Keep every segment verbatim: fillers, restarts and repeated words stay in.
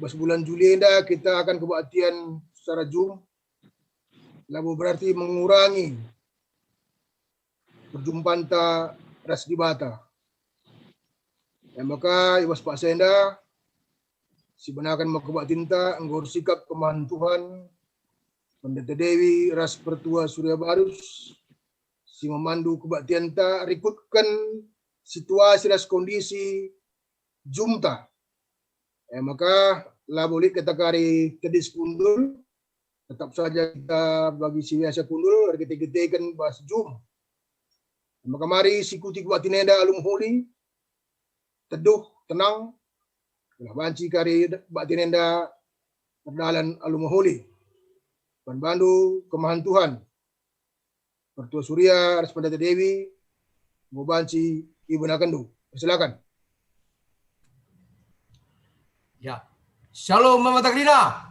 Bas bulan Juli enda kita akan kebaktian secara Zoom, labo berarti mengurangi perjumpanta ras Dibata. E maka i bas paksa enda, sibenaken me kebaktinta enggo ersikap kemahen Tuhan, Pendeta Dewi ras Pertua Surya Barus, si memandu kebaktianta rikutken situasi ras kondisi jumta. E maka, labo lit kita kari tedis kundul, tetap saja kita bagi si biasa kundul, erkite-kiteken bas jum. E maka mari sikuti kebaktin enda alu mehuli, teduh, tenang, gelah banci kari kebaktin enda erdalan alu mehuli. Ban bandu kemahen Tuhan, Pertua Surya ras Pendeta Dewi, enggo banci ibenakenndu. Persilakan. Ya. Shalom, Mama Takrina.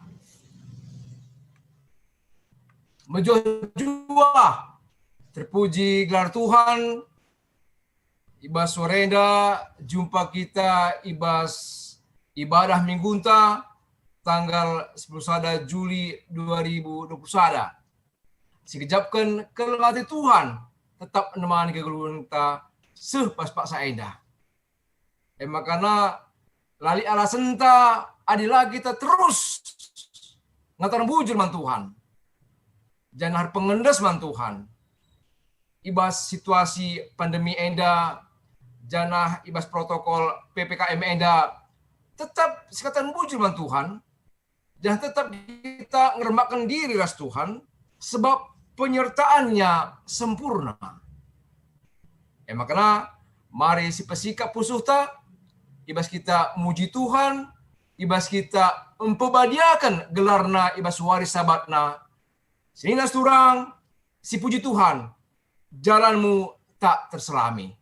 Mejuah-juah. Terpuji gelar Tuhan. I bas sore enda jumpa kita i bas ibadah minggunta tanggal sepuluh sada Juli dua ribu dua puluh sada. Sikejapken keleng ate Tuhan tetap nemani kegeluhenta seh bas paksa enda. E maka la lit alasenta adi la kita terus ngatur bujur man Tuhan, janah erpengendes man Tuhan. I bas situasi pandemi enda, janah i bas protokol P P K M enda, tetap sikatan bujur man Tuhan, janah tetap kita ngerembakken diri ras Tuhan, sebab penyertaan-Nya sempurna. E maka, mari sipesikap pusuhta, i bas kita muji Tuhan, i bas kita mpebadiaken gelarNa i bas wari Sabatna. Senina turang, sipuji Tuhan, jalanmu tak terselami.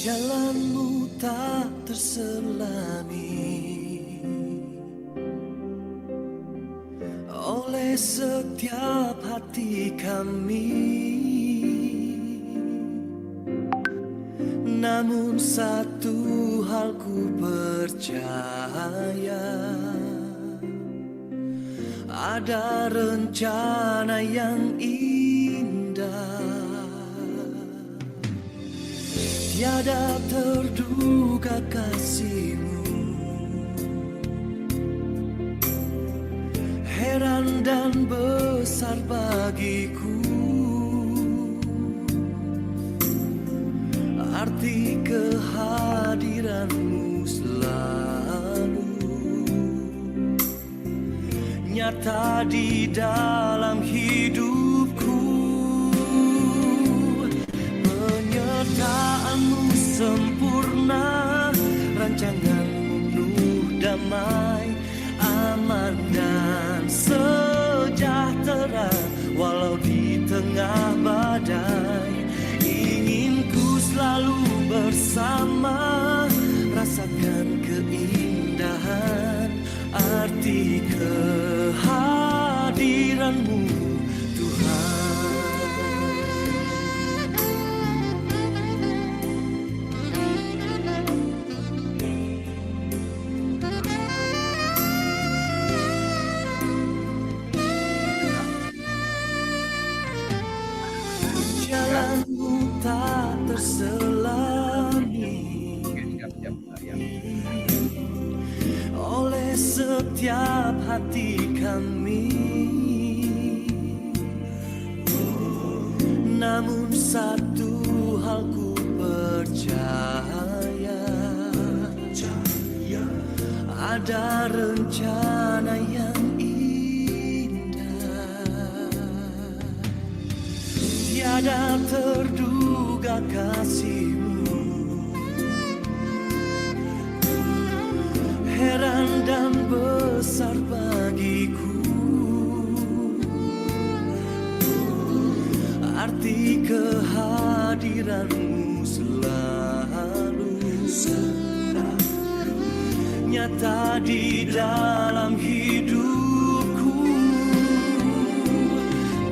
Jalanmu tak terselami oleh setiap hati kami. Namun satu hal ku percaya, ada rencana yang indah. Tiada terduga kasih-Mu, heran dan besar bagiku, arti kehadiran-Mu selalu nyata di dalam hidupku. Penyertaan-Mu sempurna, rancangan-Mu penuh damai, aman dan sejahtera, walau di tengah badai. Ingin ku selalu bersama, rasakan keindahan arti kehadiran-Mu, Tuhan. Jalan-Mu tak terselami oleh setiap hati kami. Namun satu hal ku percaya, ada rencana yang indah. Tiada terduga kasih-Mu, heran dan besar bagiku, arti kehadiran-Mu Di dalam hidupku,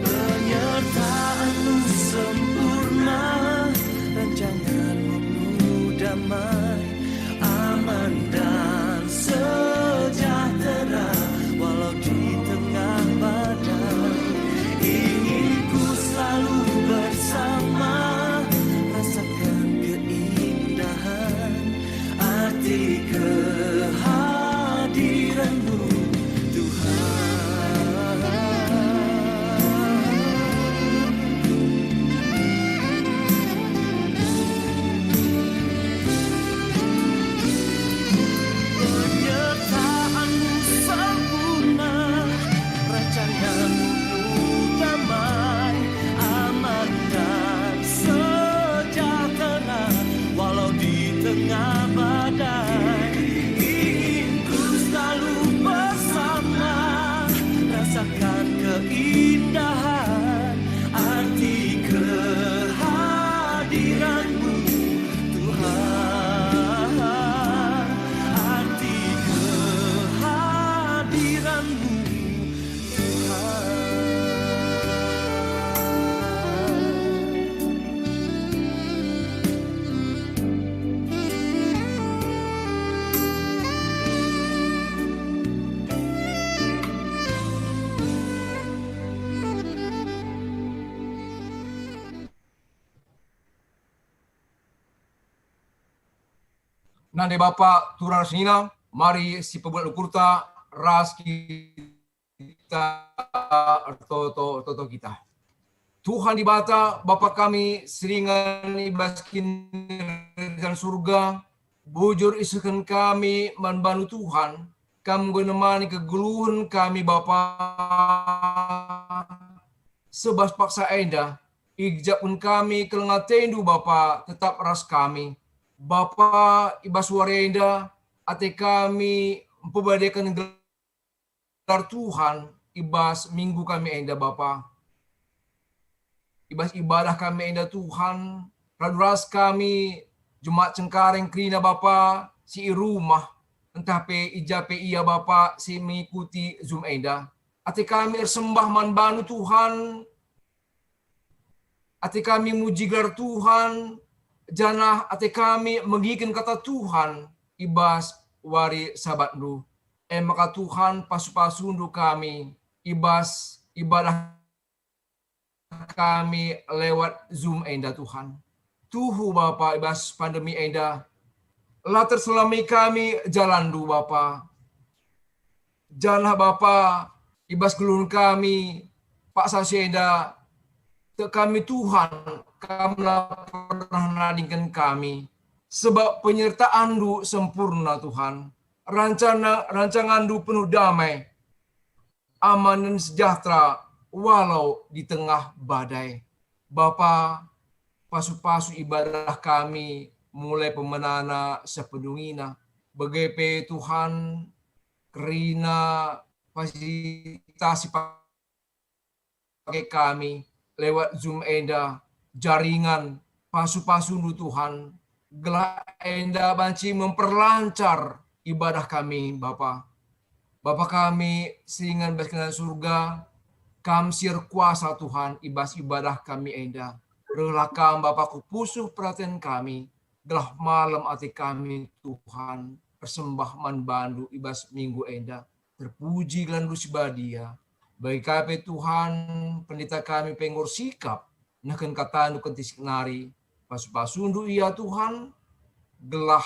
penyertaanmu sempurna, rancanganmu penuh damai, aman dan sejahtera, walau di tengah badai. Ingin ku selalu bersama, rasakan keindahan arti kehadiranmu, Tuhan. Penyertaanmu sempurna, rancanganmu damai, aman dan sejahtera, walau di tengah badai. Ingin ku selalu bersama, rasakan keindahan arti kehadiranmu, Tuhan, arti kehadiranmu, Tuhan. Nande Bapa, turang senina, mari sipebulat ukurta ras kita ertoto-ertoto kita. Tuhan Dibata, Bapa kami si ringan i bas Kinirajan Surga, bujur isehken kami man bandu Tuhan, Kam enggo nemani kegeluhen kami Bapa. Sebas paksa enda, igejapken kami keleng ateNdu Bapa tetap ras kami. Bapa, i bas wari enda, ate kami mpebadiaken gelar Tuhan i bas minggu kami enda, Bapa. I bas ibadah kami enda, Tuhan, radu ras kami jemaat Cengkareng kerina Bapa si i rumah, ntah pe i ja pe ia Bapa si mengikuti Zoom enda. Ate kami ersembah man bandu, Tuhan. Ate kami muji gelar Tuhan, janah ate kami megiken kata Tuhan i bas wari Sabatndu. E maka Tuhan, pasu-pasundu kami i bas ibadah kami lewat Zoom enda, Tuhan. Tuhu, Bapa, i bas pandemi enda, la terselami kami jalanNdu, Bapa. Janah Bapa, i bas geluhen kami, paksa si enda, tek kami, Tuhan, Kam la pernah nadingken kami, sebab penyertaanNdu sempurna, Tuhan. Rancana-, rancanganNdu penuh damai, aman dan sejahtera walau di tengah badai. Bapa, pasu-pasu ibadah kami mulai pemenana seh pendungina. Bage pe Tuhan, kerina fasilitas si pake kami lewat Zoom enda, jaringan, pasu-pasuNdu Tuhan, gelah enda banci memperlancar ibadah kami, Bapa. Bapa kami si ringan bas kerajaan surga, Kam si erkuasa, Tuhan, i bas ibadah kami enda. Rehlah Kam, Bapa, ku pusuh peraten kami, gelah malem ate kami, Tuhan, ersembah man Bandu i bas minggu enda. Terpuji gelarNdu si badia. Bage ka pe, Tuhan, pendeta kami pe enggo ersikap nehken kataNdu kentisik nari. Pasu-pasuNdu ia, Tuhan, gelah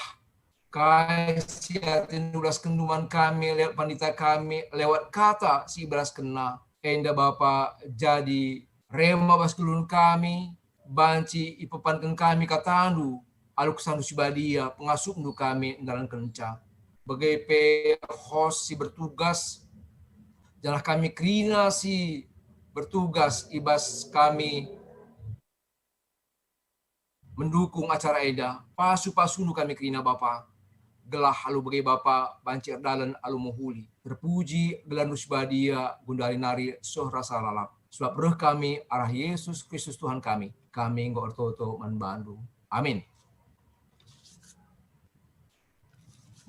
kai si ateNdu belaskenNdu man kami lewat pandita kami, lewat kata si iberaskenna, enda Bapa jadi rema bas geluhen kami, banci ipepanken kami kataNdu, alu KesahNdu si badia, pengasupenNdu kami ndalankenca. Bage pe host si bertugas, janah kami kerina si bertugas i bas kami mendukung acara enda, pasu-pasuNdu kami kerina Bapa, gelah alu bage Bapa banci erdalan alu mehuli. Terpuji gelarNdu si badia, gundari nari seh rasa lalap. Sebab reh kami arah Yesus Kristus Tuhan kami, kami enggo ertoto man Bandu. Amin.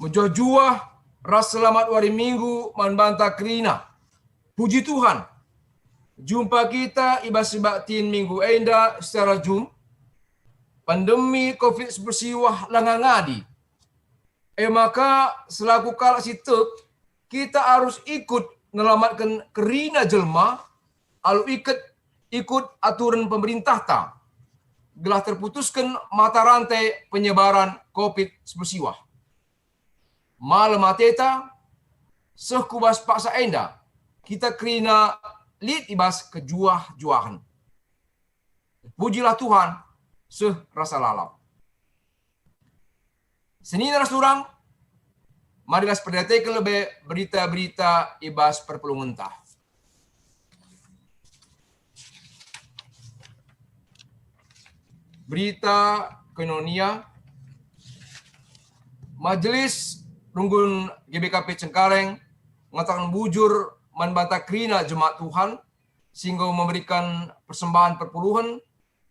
Mejuah-juah ras selamat wari Minggu man banta kerina. Puji Tuhan, jumpa kita i bas kebaktin Minggu enda secara Zoom. Pandemi covid sepuluh siwah langa ngadi. E maka, selaku kalak si tek, kita arus ikut nelamatken kerina jelma alu ikut, ikut aturen pemerintahta, gelah terputusken mata rantai penyebaran covid sepuluh siwah. Malem ateta, seh ku bas paksa enda, kita kerina lit i bas kejuah-juahen. Pujilah Tuhan, seh rasa lalap. Senina ras turang, marilah siperdiateken lebe berita-berita i bas perpulungenta. Berita Koinonia, Majelis Runggun G B K P Cengkareng ngataken bujur man banta kerina jemaat Tuhan si enggo memberikan persembahan perpuluhen,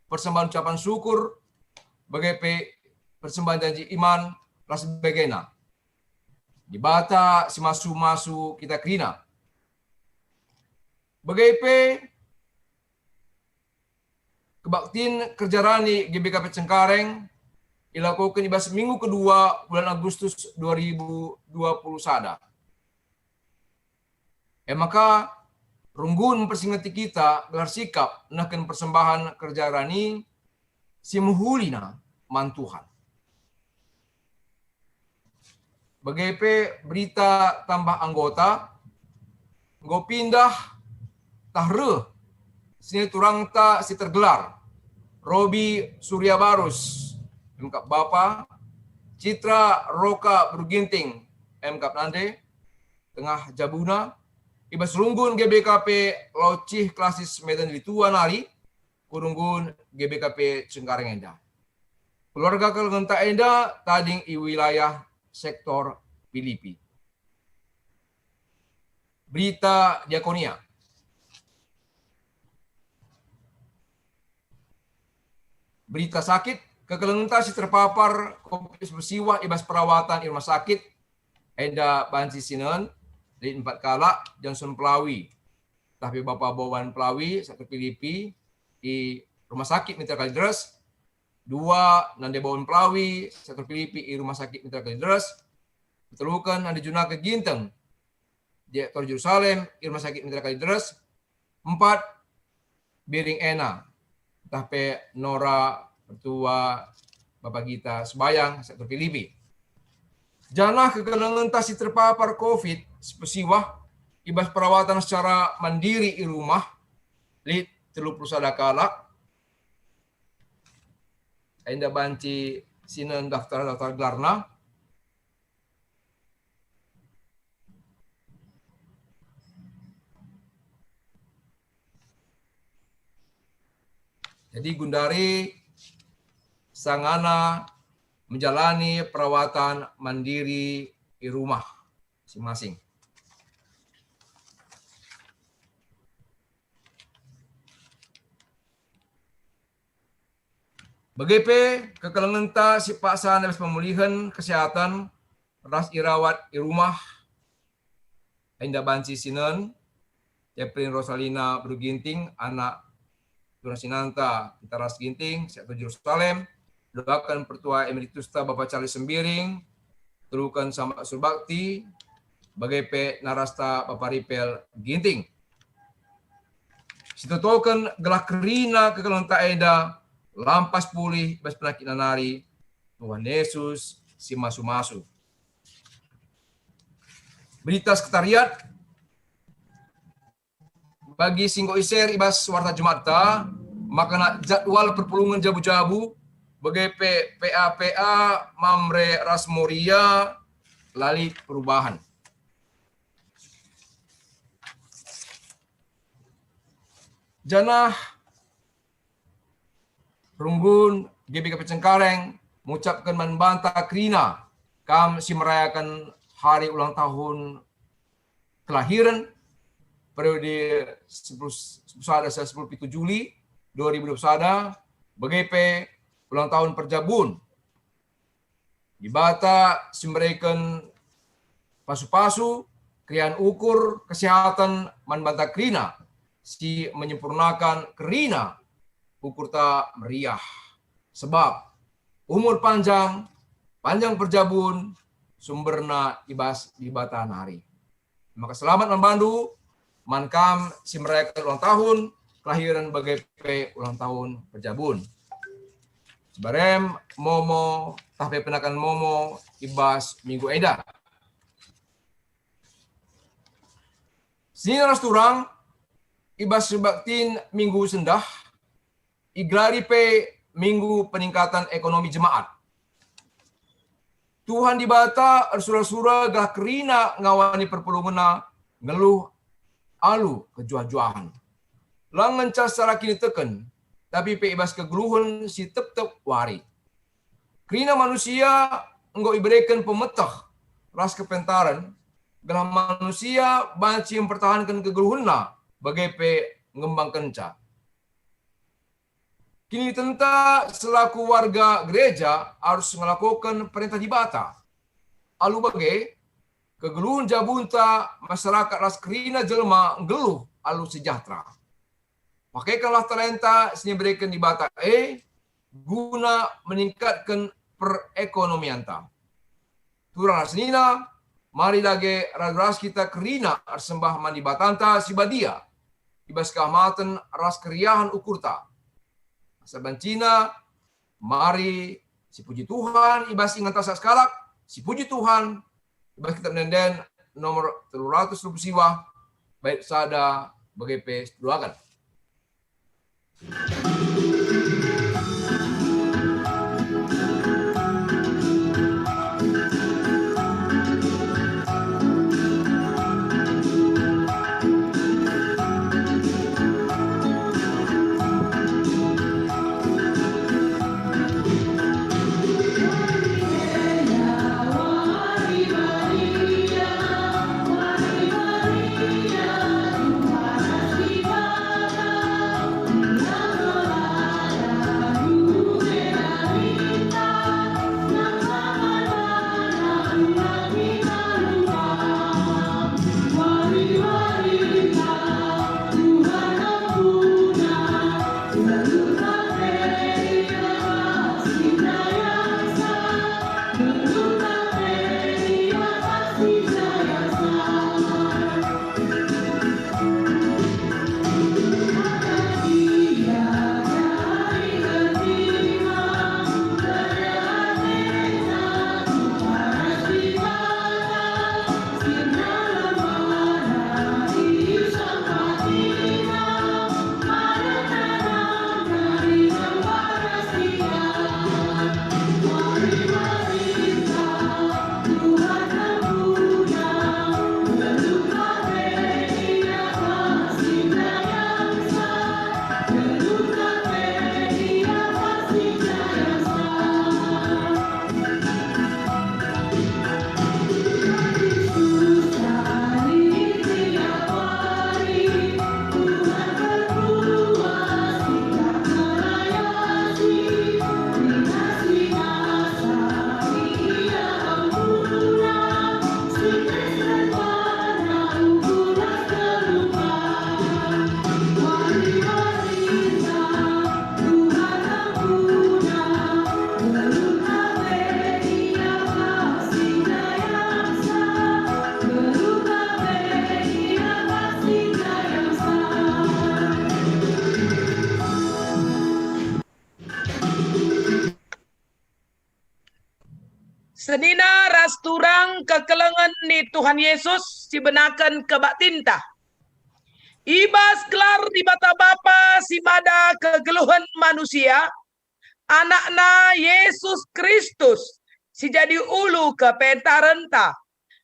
persembahan ucapan syukur, bage pe persembahan janji iman, ras sebagainya. Dibata si masu-masu kita kerina. Bage pe kebaktin kerja rani G B K P Cengkareng ilakoken i bas minggu kedua bulan Agustus dua ribu dua puluh sada. E maka, runggun mpersingeti kita gelah sikap nehken persembahan kerja rani si mehulina man Tuhan. Bage pe berita tambah anggota, enggo pindah tah reh siniturangta si tergelar, Robi Surya Barus, M Kap Bapa, Citra Roka Beru Ginting, M Kap Nande, tengah jabuna, i bas runggun G B K P Laucih Klasis Medan Litua nari, ku runggun G B K P Cengkareng enda. Keluarga kekelengen enda tading i wilayah sektor Pilipi. Berita Diakonia. Berita sakit, kekelengenta si terpapar covid sepuluh siwah i bas perawatan i rumah sakit, enda banci sinen, lit empat kalak, Johnson Pelawi, tah pe Bapa Boban Pelawi, sektor Pilipi, i Rumah Sakit Mitra Kalideres, dua, Nande Boban Pelawi, sektor Pilipi, i Rumah Sakit Mitra Kalideres, peteluken, Nande Junaka Ginteng, Direktur Jerusalem, i Rumah Sakit Mitra Kalideres, empat, Biring Ena, tah pe Nora, Pertua, Bapa Gita Sebayang, sektor Pilipi. Janah kekelengenta si terpapar covid sepuluh siwah i bas perawatan secara mandiri i rumah, lit telu puluh sada kalak. Enda banci sinen daftar-daftar gelarna. Jadi gundari sangana menjalani perawatan mandiri i rumah masing-masing. Bage pe kekelengenta si paksa i bas pemulihen kesehatan ras irawat i rumah, enda banci sinen, Keprin Rosalina Beru Ginting, anak tunas inanta Pitaras Ginting, sektor Jerusalem, doaken Pertua Emeritusta Bapa Charles Sembiring, teluken Samak Surbakti, bage pe narasta Bapa Ripel Ginting. Sitotoken gelah kerina kekelengenta enda lampas pulih bas penakitna nari, Tuhan Yesus si masu-masu. Berita sekretariat, bagi si enggo iser i bas warta Jumatta, makana jadwal perpulungen jabu-jabu, bage pe P A P A, Mamre ras Moria, la lit perubahan. Janah runggun G B K P Cengkareng ngucapken man banta kerina, kam si merayaken hari ulang tahun kelahiren periode sepuluh, sepuluh sada, sepuluh pitu Juli dua ribu dua puluh sada, bage pe ulang tahun perjabun. Dibata si mereken pasu-pasu, keriahen ukur kesehatan man banta kerina, si menyempurnakan kerina ukurta meriah. Sebab umur panjang, panjang perjabun, sumberna i bas Dibata nari. Maka selamat man bandu, man kam si merayaken ulang tahun kelahiren bage pe ulang tahun perjabun. Sibarem momo, tah pe penaken momo i bas minggu enda. Senina ras turang, i bas kebaktin minggu sendah, igelari pe Minggu Peningkatan Ekonomi Jemaat. Tuhan Dibata ersura-sura gelah kerina ngawani perpulungenna nggeluh alu kejuah-juahen. La ngenca secara kiniteken, tapi pe i bas kegeluhen si tep-tep wari. Kerina manusia enggo ibereken pemeteh ras kepentaren, gelah manusia banci mpertahanken kegeluhenna bage pe ngembangkenca. Kinitenta selaku warga gereja arus ngelakoken perentah Dibata. Alu bage, kegeluhen jabunta, masyarakat ras kerina jelma nggeluh alu sejahtera. Pakekenlah talenta si nibereken Dibata e guna meningkatken perekonomianta. Turang ras senina, mari dage radu ras kita kerina ersembah man Dibatanta si Badia, i bas kehamaten ras keriahen ukurta. Asa bancina, mari sipuji Tuhan i bas inganta sekalak, sipuji Tuhan i bas Kitab Ende-enden nomor telu ratus dua puluh siwah, bait sada bage pe seduaken. Senina ras turang kekelengen ni Tuhan Yesus si benaken kebaktinta. I bas gelar Dibata Bapa si mada kegeluhen manusia, Anakna Yesus Kristus si jadi ulu kepentarenta,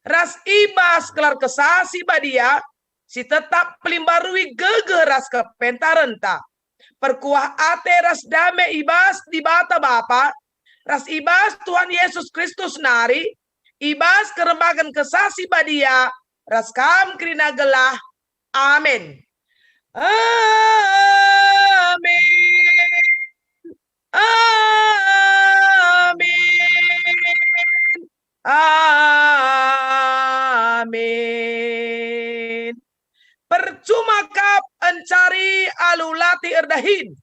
ras i bas gelar Kesah Si Badia si tetap pelimbarui gegeh ras kepentarenta. Perkuah ate ras dame i bas Dibata Bapa, ras i bas Tuhan Yesus Kristus nari, i bas kerembaken Kesah Si Badia, ras kam kerina gelah. Amin. Amin. Amin. Amin. dahin,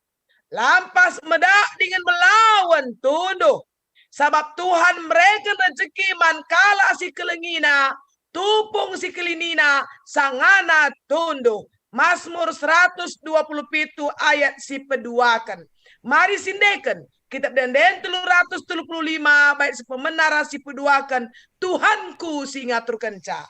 lampas medak dingen melawen tunduh. Sabap Tuhan mereken rejeki man kalak si kelengina, tupung si kelinina, sangana tunduh. Masmur seratus dua puluh pitu ayat si peduaken. Mari sindeken Kitab Ende-enden telu ratus telu puluh lima bait si pemena ras si peduaken, Tuhanku si ngaturkenca.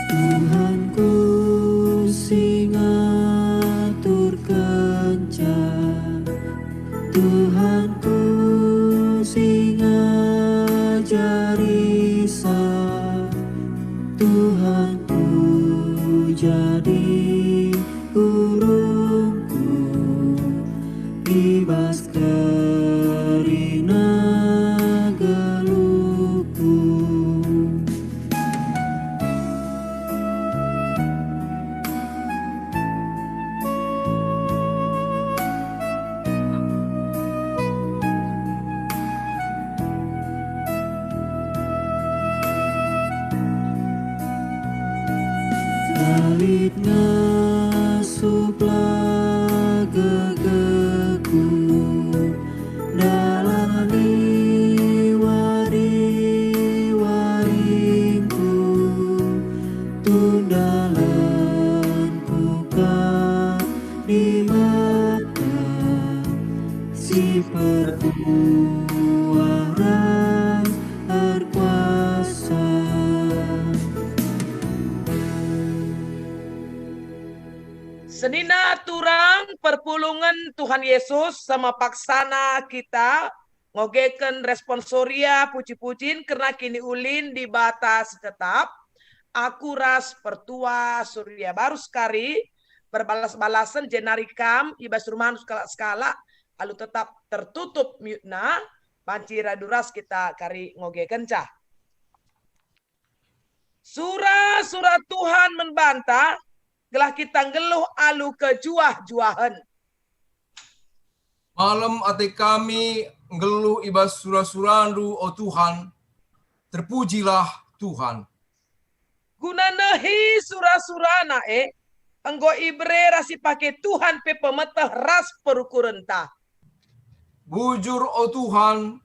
Tuhanku si ngaturkenca, Tuhanku si ngajarisa, Tuhanku jadi gurungku, i bas kerina geluhku. Lit ngasup gegeku, dalani wari-waringku, tundalanku ka Dibata si perkuah ras erkuasa. Senina turang perpulungen Tuhan Yesus, sama paksana kita ngogeken responsoria puji-pujin kerna kiniulin Dibata si tetap. Aku ras pertua Surya Baru sekari, perbalas-balasen jenari kam i bas rumahndu sekalak-sekalak, alu tetap tertutup mutena, banci radu ras kita kari ngogekenca. Sura-sura Tuhan man banta, gelah kita nggeluh alu kejuah-juahen. Malem ate kami nggeluh i bas sura-suraNdu, o Tuhan. Terpujilah Tuhan. Guna nehi sura-suraNa e, enggo ibere ras ipake Tuhan pe pemeteh ras perukurenta. Bujur, o Tuhan,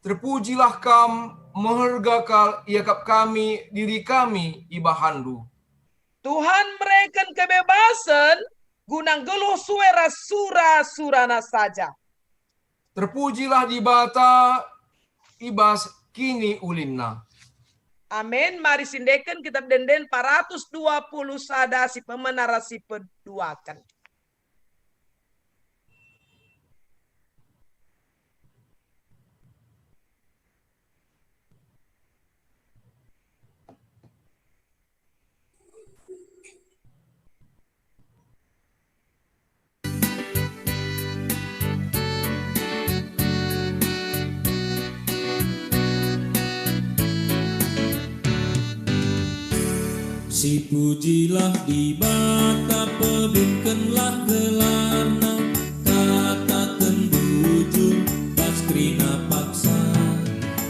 terpujilah Kam, meherga kal iakap kami diri kami ibahanNdu. Tuhan mereken kebebasen guna nggeluh sue ras sura-suraNa saja. Terpujilah Dibata i bas kiniulinNa. Amin. Mari sindeken Kitab Ende-enden empat ratus dua puluh sada si pemena ras si peduaken. Sipujilah Dibata, pebinkenlah gelarNa, kataken bujur bas kerina paksa,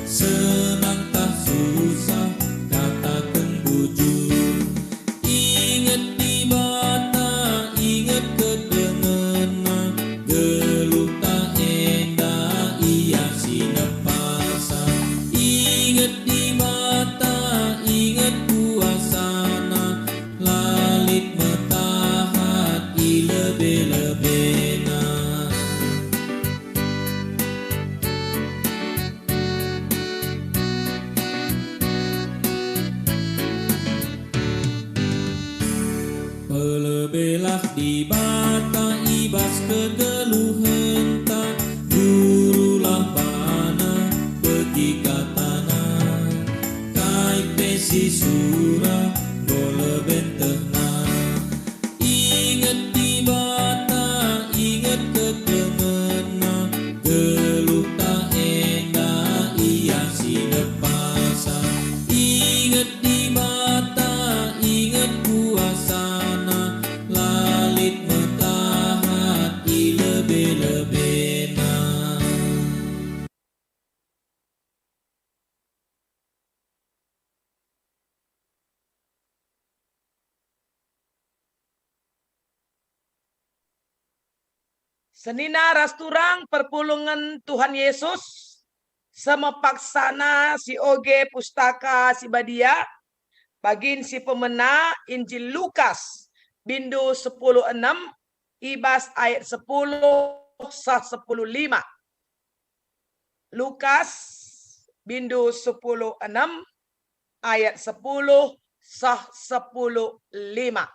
senang tah susah, kataken bujur. Inget Dibata, inget kekelengenNa, geluhta enda Ia si nepasa. Inget Dibata, inget kuasaNa, la lit metahat i lebe-lebe. Senina ras turang perpulungen Tuhan Yesus, semepaksana si oge Pustaka Si Badia, bagin si pemena Injil Lukas, bindu sepuluh enem, i bas ayat sepuluh seh sepuluh lima. Lukas, bindu sepuluh enem, ayat sepuluh seh sepuluh lima.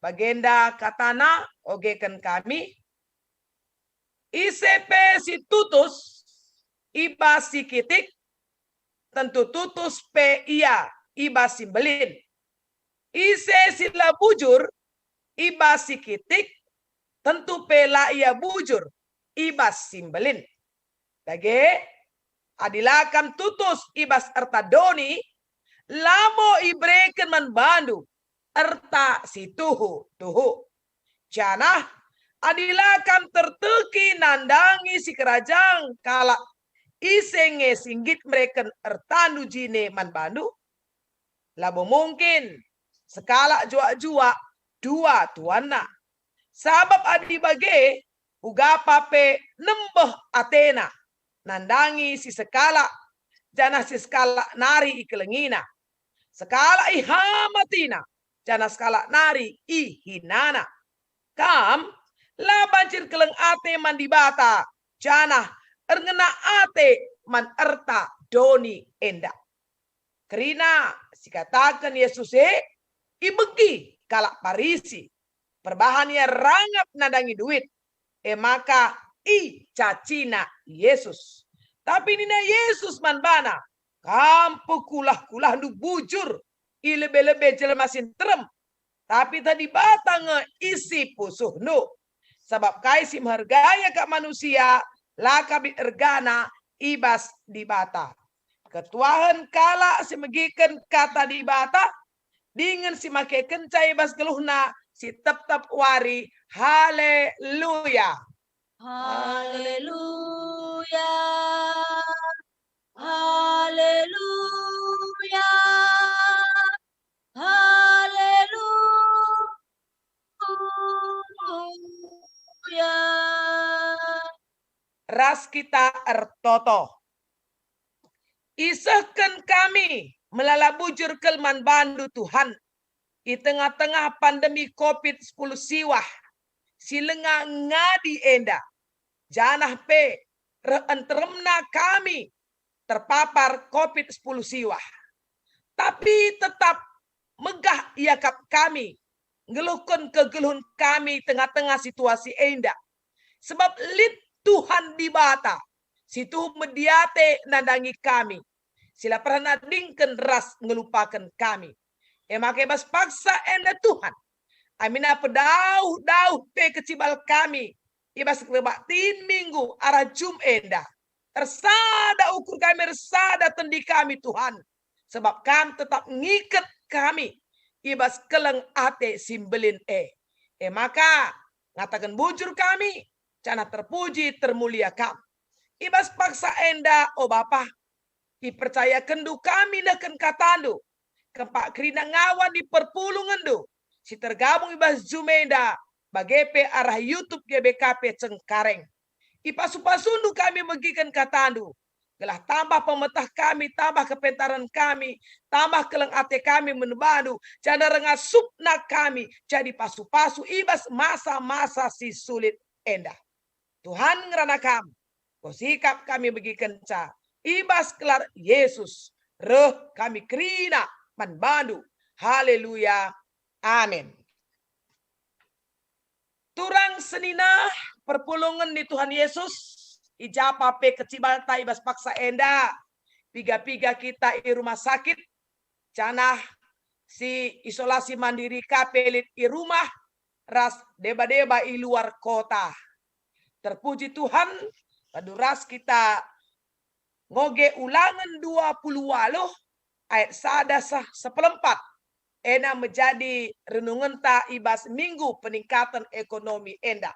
Bagenda katana, ogeken kami, ise pe si tutus i bas si kitik, tentu tutus pe ia i bas si mbelin. Ise si la bujur i bas si kitik, tentu pe la ia bujur i bas si mbelin. Dage, adi la kam tutus i bas erta doni, labo ibereken man bandu erta si tuhu-tuhu. Janah adi la kam terteki nandangi sikerajangen kalak, ise nge si nggit mereken ertandu jine man bandu? Labo mungkin sekalak juak-juak dua tuanna. Sabap adi bage, ugapa pe nembeh atena nandangi si sekalak, janah si sekalak nari ikelengina. Sekalak ihamatina, janah sekalak nari ihinana. Kam la banci erkeleng ate man Dibata, janah erngena ate man erta doni enda. Kerina si kataken Yesus e ibegi kalak Parisi, perbahan ia rangap nandangi duit, e maka icacina Yesus. Tapi nina Yesus man bana, "Kam pekulah-kulahndu bujur i lebe-lebe jelma si nterem, tapi tah Dibata nge isi pusuhndu. Sabap kai si mehergai akap manusia, la ka lit ergana i bas Dibata." Ketuahen kalak si megiken kata Dibata, dingen si makekenca i bas geluhna si tep-tep wari. Haleluya! Haleluya! Haleluya! Haleluya! Ras kita ertoto. Isehken kami melala bujur kal man bandu, Tuhan, i tengah-tengah pandemi covid sepuluh siwah si langa ngadi enda, janah pe reh nteremna kami terpapar covid sepuluh siwah. Tapi tetap megah iakap kami nggeluhken kegeluhen kami tengah-tengah situasi enda. Sebab lit Tuhan Dibata si tuhu mediate nandangi kami, si la pernah nadingken ras ngelupaken kami. E maka i bas paksa enda, Tuhan, amina pedauh-dauh pe kecibal kami i bas kebaktin Minggu arah Jum enda, ersada ukur kami, ersada tendi kami, Tuhan, sebab Kam tetap ngiket kami i bas keleng ate si mbelin e. E maka, ngataken bujur kami, janah terpuji termulia Kam. I bas paksa enda, o Bapa, ipercayakenndu kami nehken katandu, kempak kerina ngawan i perpulungenndu si tergabung i bas Jum enda, bage pe arah YouTube G B K P Cengkareng. Ipasu-pasundu kami megiken katandu, gelah tambah pemeteh kami, tambah kepentaren kami, tambah keleng ate kami man bandu, janah rengasupna kami jadi pasu-pasu i bas masa-masa si sulit enda. Tuhan ngerana Kam, enggo sikap kami megikenca, i bas gelar Yesus, reh kami kerina man bandu. Haleluya. Amin. Turang senina perpulungen ni Tuhan Yesus, i ja pe kecibalta i bas paksa enda, piga-piga kita i rumah sakit, janah si isolasi mandiri ka pe lit i rumah, ras deba-deba i luar kota. Terpuji Tuhan, radu ras kita ngoge Ulangen dua puluh waluh ayat sada seh sepuluh empat. Ena menjadi renungenta i bas Minggu Peningkatan Ekonomi enda.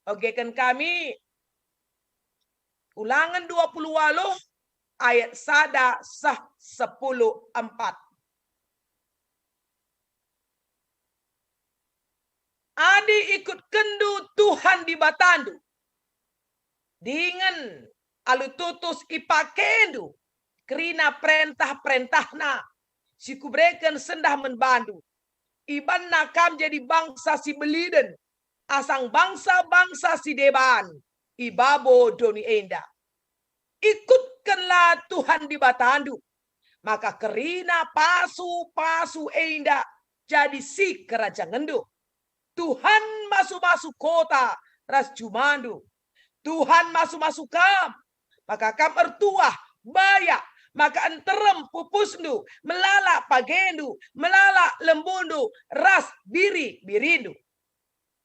Ogeken kami Ulangen dua puluh waluh ayat sada seh sepuluh empat. Adi ikutkenndu Tuhan Dibatandu, dingen alu tutus ipakendu kerina perentah-perentahNa si Kubereken sendah man bandu, ibanNa kam jadi bangsa si beliden, asang bangsa-bangsa si deban i babo doni enda. Ikutkenlah Tuhan Dibatandu, maka kerina pasu-pasu enda jadi sikerajangenndu. Tuhan masu-masu kota ras jumandu. Tuhan masu-masu kam, maka kam ertuah, bayak, maka nterem pupusndu, melala pagendu, melala lembundu, ras biri-birindu.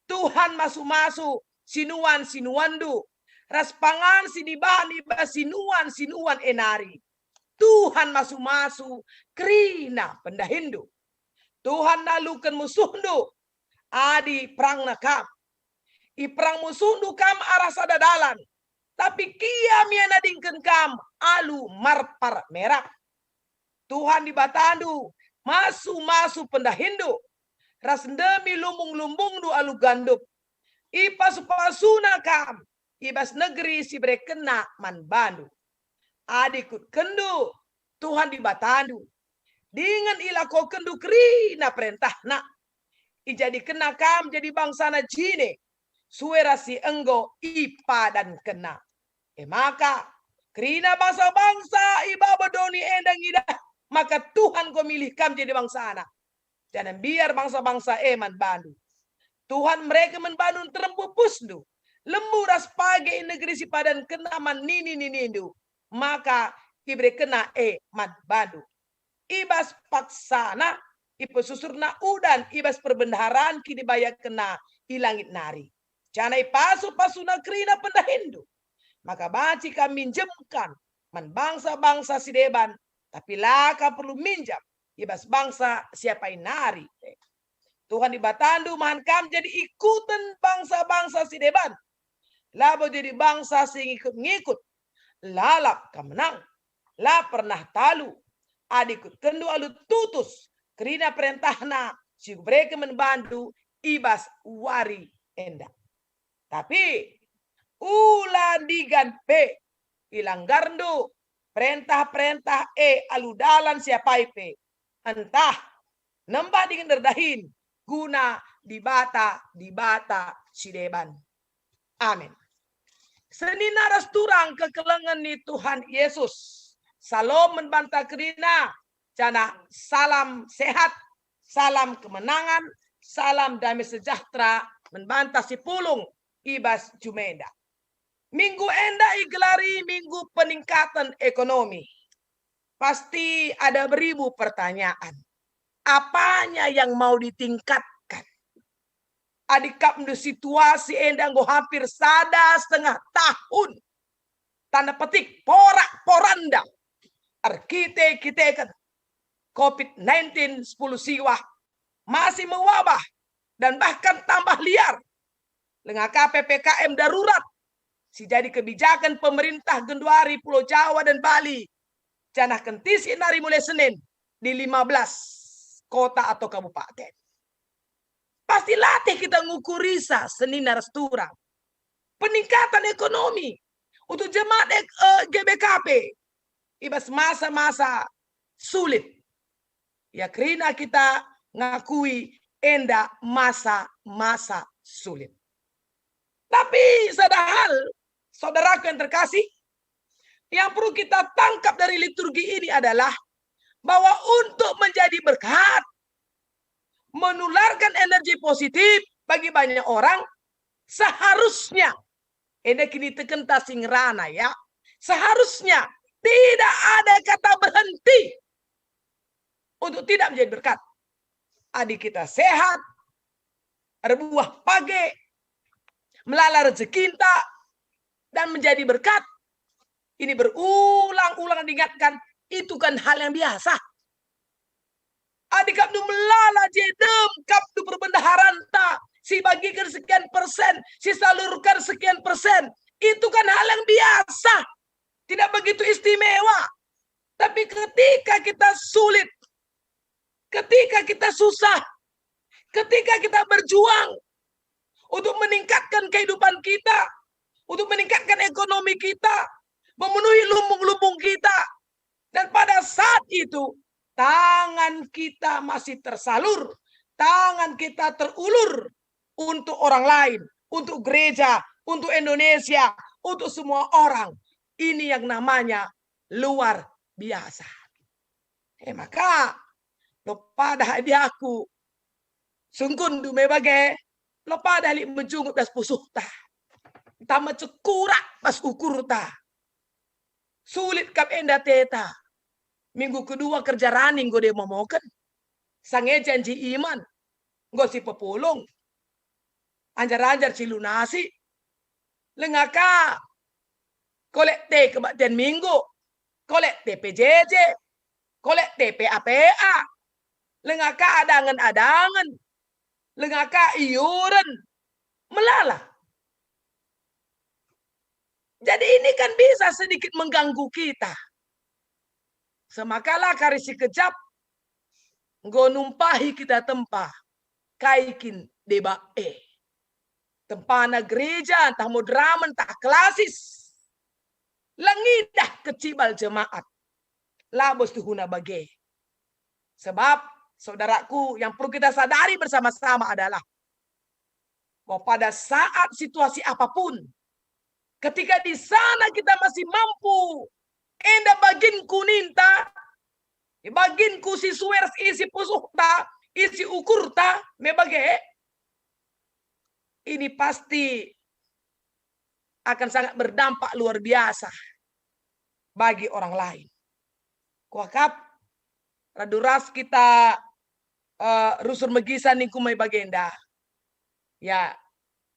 Tuhan masu-masu sinuan-sinuanndu, ras pangan si dibahan i bas sinuan-sinuan e nari. Tuhan masu-masu kerina pendahinndu. Tuhan naluken musuhndu adi perangna kam. Iperang musuhndu kam arah sada dalan, tapi kiam ia nadingken kam alu marpar merap. Tuhan Dibatandu masu-masu pendahinndu, ras ndemi lumbung-lumbungndu alu gandup. Ipasu-pasuna kam i bas negeri si iberekenNa man bandu. Adi ikutkenndu Tuhan Dibatandu, dingen ilakokenndu kerina perentahNa, ijadikenNa kam jadi bangsaNa jine, sue ras si enggo ipadankenNa. E maka, kerina bangsa-bangsa i babo doni enda ngidah maka Tuhan enggo milih kam jadi bangsaNa, janah mbiar bangsa-bangsa e man bandu. Tuhan mereken man bandu nterem pupusndu, lembu ras page i negeri si ipadankenNa man nini-ninindu, maka iberekenNa e man bandu. I bas paksana ipesusurNa udan i bas perbendaharaan kinibayakenNa i langit nari, janah ipasu-pasuNa kerina pendahinndu. Maka banci kam minjemken man bangsa-bangsa si deban, tapi la kam perlu minjam i bas bangsa si apai nari pe. Tuhan Dibatandu mahan kam jadi ikuten bangsa-bangsa si deban, labo jadi bangsa si ngikut-ngikut. Lalap kam menang, la pernah talu, adi ikutkenndu alu tutus kerina perentahNa si Kubereken man bandu i bas wari enda. Tapi ula ndigan pe ilanggarndu perentah-perentah e alu dalan si apai pe, ntah nembah dingen erdahin guna dibata-dibata si deban. Amin. Senina ras turang kekelengen ni Tuhan Yesus, salom man banta kerina, janah salam sehat, salam kemenangan, salam damai sejahtera man banta si pulung i bas juma enda. Minggu enda igelari Minggu Peningkatan Ekonomi. Pasti ada beribu pertanyaan. Apanya yang mau ditingkatkan? Adi ikapndu situasi enda enggo hampir sada setengah tahun, tanda petik, porak-poranda erkite-kiteken covid nineteen sepuluh siwah masih mewabah dan bahkan tambah liar. Langa ka P P K M darurat si jadi kebijakan pemerintah genduari Pulau Jawa dan Bali, janah kentisik nari mulai Senin di lima belas kota atau kabupaten. Pasti latih kita ngukurisa senina ras turang peningkatan ekonomi untuk jemaat ek-, eh, G B K P i bas masa-masa sulit. Ya, kerina kita ngakui enda masa-masa sulit. Tapi sada hal, saudaraku yang terkasih, yang perlu kita tangkap dari liturgi ini adalah bahwa untuk menjadi berkat, menularkan energi positif bagi banyak orang, seharusnya, enda kinitekenta si ngerana, ya, seharusnya tidak ada kata berhenti untuk tidak menjadi berkat. Adi kita sehat, erbuah page, melala rejekinta, dan menjadi berkat. Ini berulang-ulang diingatkan, itu kan hal yang biasa. Adi ikapndu melala, jedem ikapndu perbendaharanta, si bagiken sekian persen, si salurkan sekian persen, itu kan hal yang biasa, tidak begitu istimewa. Tapi ketika kita sulit, ketika kita susah, ketika kita berjuang, kehidupan kita, untuk meningkatkan ekonomi kita, memenuhi lumbung-lumbung kita. Dan pada saat itu, tangan kita masih tersalur, tangan kita terulur untuk orang lain, untuk gereja, untuk Indonesia, untuk semua orang. Ini yang namanya luar biasa. E maka, lo padah adi aku, sungkunndu me bage, lo padah lit mejungut bas pusuhta, tama cekurak bas ukurta. Sulit kap enda teta. Minggu kedua kerja rani enggo demo moken. Sange janji iman enggo sipepulung. Anjar-anjar cilunasi. Lenga ka kolek te kebaktian minggu, kolek te P J J, kolek te P A P A. Lenga ka adangen-adangen. Lenga ka iuren. Melala. Jadi ini kan bisa sedikit mengganggu kita. Semakalah kari si kejap enggo numpahi kita tempa, kai kin deba e. Tempana gereja, ntah moderamen, ntah klasis. La ngidah kecibal jemaat. Labo situhuna bage. Sebab, saudaraku, yang perlu kita sadari bersama-sama adalah bahwa pada saat situasi apapun, ketika di sana kita masih mampu, enda baginku ninta, baginku si suer isi pusuhta, isi ukurta, me bage, ini pasti akan sangat berdampak luar biasa bagi orang lain. Kuakap, radu ras kita, eh, rusur megisan ningku me bagenda. Ya,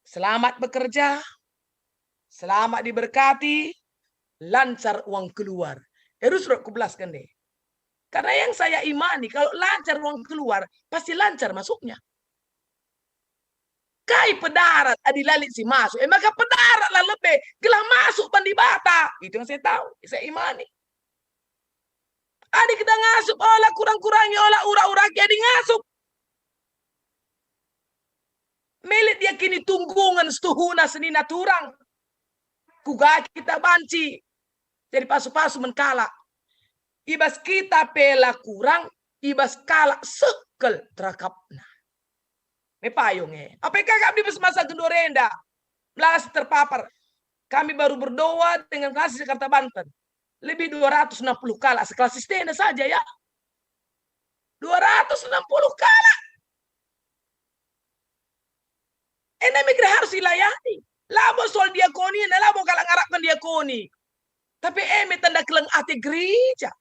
selamat bekerja, selamat diberkati, lancar uang keluar. E, rusur kubelasken deh. Karena yang saya imani, kalau lancar uang keluar, pasti lancar masuknya. Kai pedarat adi la lit si masuk? E maka pedaratlah lebe, gelah masuk man Dibata. Itu yang saya tahu, saya imani. Adi kita ngasup, ola kurang-kurangi, ola ura-uraki adi ngasup. Melit dia kini tunggungen setuhuna senina turang. Kuga kita banci jadi pasu-pasu man kalak. I bas kita pe la kurang, i bas kalak sekel terakapna. Me payung e. Apai kakap di bas masa genduari enda? Melas terpapar. Kami baru berdoa dengan klasis Jakarta Banten. Lebih dua ratus enam puluh kalak seklasis tenda saja, ya. Dua ratus enam puluh kalak. Enda mikir harus dilayani. Labo soal diakoni, enda labo kalak ngarapken diakoni. Tapi e me tanda keleng ate gereja.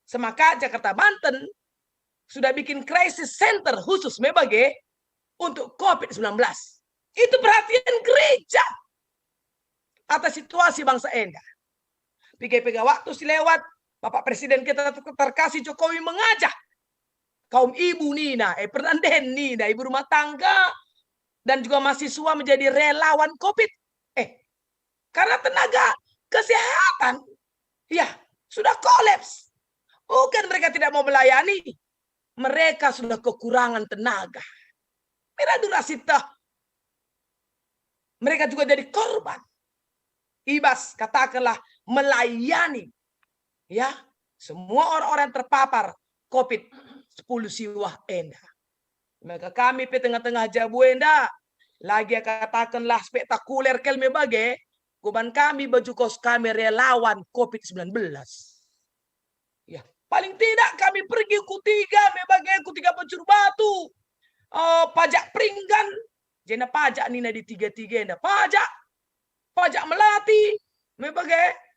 Semaka Jakarta Banten sudah bikin crisis center khusus me bage untuk covid sembilan belas. Itu perhatian gereja atas situasi bangsa enda. Piga-piga waktu si lewat, Bapak Presiden kita ter-, terkasih Jokowi mengajak kaum ibu nina, eh, pernanden nina, ibu rumah tangga, dan juga mahasiswa menjadi relawan covid. Eh, karena tenaga kesehatan, ya, sudah kolaps. Bukan mereka tidak mau melayani, mereka sudah kekurangan tenaga. Mera durasi teh. Mereka juga jadi korban. I bas, katakanlah, melayani, ya, semua orang-orang yang terpapar covid sepuluh siwah enda. Maka kami pe tengah-tengah jabu enda, lagi katakenlah spektakuler kal me bage, kuban kami baju kos kami relawan covid sembilan belas. Ya, paling tidak kami pergi ku tiga me bage, ku tiga Pancur Batu. Eh, pajak Pringgan, jenda pajak nina di tiga-tiga enda. Pajak, pajak Melati, me bage.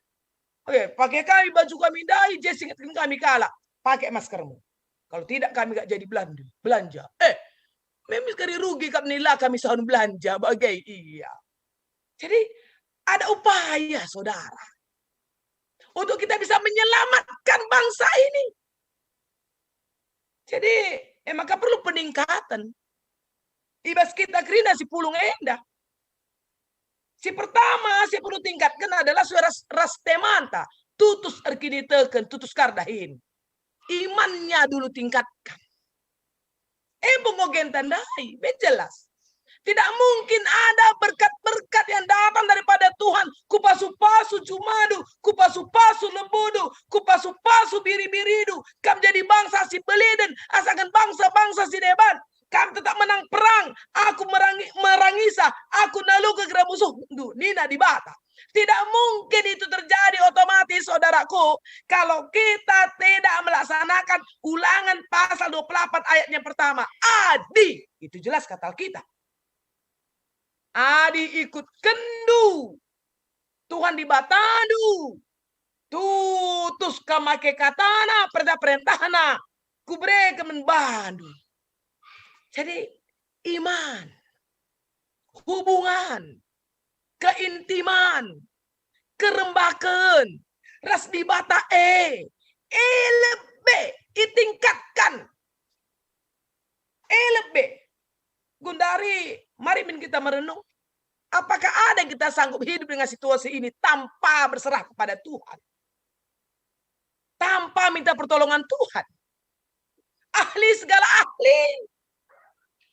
Oke, pakai kami baju kami ndai, je singetken kami kalak, pakai maskermu. Kalau tidak kami gak jadi belanja. Belanja. Eh, memang sekali rugi kap nila kami sahun belanja, bage iya. Jadi, ada upaya, saudara, untuk kita bisa menyelamatkan bangsa ini. Jadi, eh, maka perlu peningkatan. I bas kita kerina si pulung enda. Si pertama, si perlu tingkatkan adalah sue ras, ras temanta. Tutus erkiniteken, tutus kar dahin. Imannya dulu tingkatkan. Empo ngogen tandai, ben jelas. Tidak mungkin ada berkat-berkat kupasu-pasu jumandu, kupasu-pasu lembundu, kupasu-pasu biri-birindu. Kam jadi bangsa si beliden, asaken bangsa-bangsa si deban. Kam tetap menang perang, aku merangi, merangisa, aku naluka gerar musuhndu, nina Dibata. Tidak mungkin itu terjadi otomatis, saudaraku, kalau kita tidak melaksanakan Ulangan pasal dua puluh delapan ayat yang pertama. Adi, itu jelas kata kita. Adi ikutkenndu Tuhan Dibatandu, tutus kam make katana, perentah-perentahna, kubereken man bandu. Jadi, iman, hubungan, keintiman, kerembaken ras Dibata e, e lebe itingkatkan. E lebe. Gundari, mari min kita merenung. Apakah ada kita sanggup hidup dengan situasi ini tanpa berserah kepada Tuhan? Tanpa minta pertolongan Tuhan? Ahli segala ahli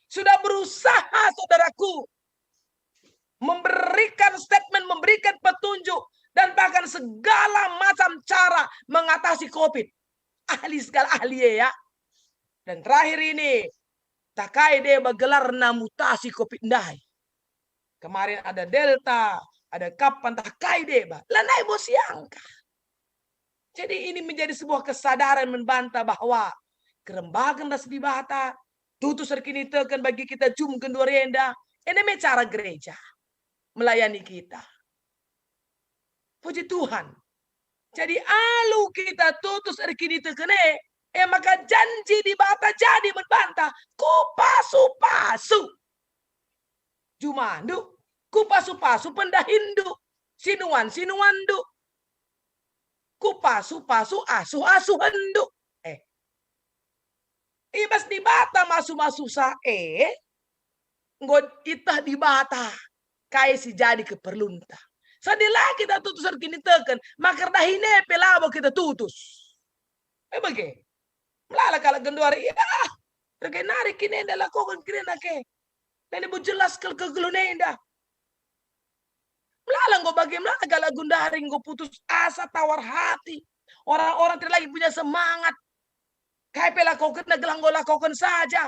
sudah berusaha, saudaraku, memberikan statement, memberikan petunjuk, dan bahkan segala macam cara mengatasi covid. Ahli segala ahli e, ya. Dan terakhir ini, tah kai deba gelarna mutasi covid ndai. Kemarin ada Delta, ada Kappa, ntah kai deba. Lanai bo siangka. Jadi ini menjadi sebuah kesadaran man banta bahwa kerembaken ras Dibata, tutus erkiniteken bagi kita jum genduari enda, enda me cara gereja melayani kita. Puji Tuhan. Jadi alu kita tutus erkiniteken e, e maka janji Dibata jadi man banta, kupasu-pasu jumandu, kupasu-pasu pendahinndu, sinuan-sinuanndu, kupasu-pasu asuh-asuhenndu. Eh, i bas Dibata masu-masusa e, enggo iteh Dibata kai si jadi keperlunta. Sadi la kita tutus erkiniteken, maka erdahin e pe labo kita tutus. E bage, melala kalak genduari, ah, rege nari kin enda lakoken kerina ke. Nani bo jelas kal kegeluhen enda. Melala enggo bage, melala kalak genduari enggo putus asa, tawar hati. Orang-orang tidak lagi punya semangat. Kai pe lakokenna gelah enggo lakoken saja.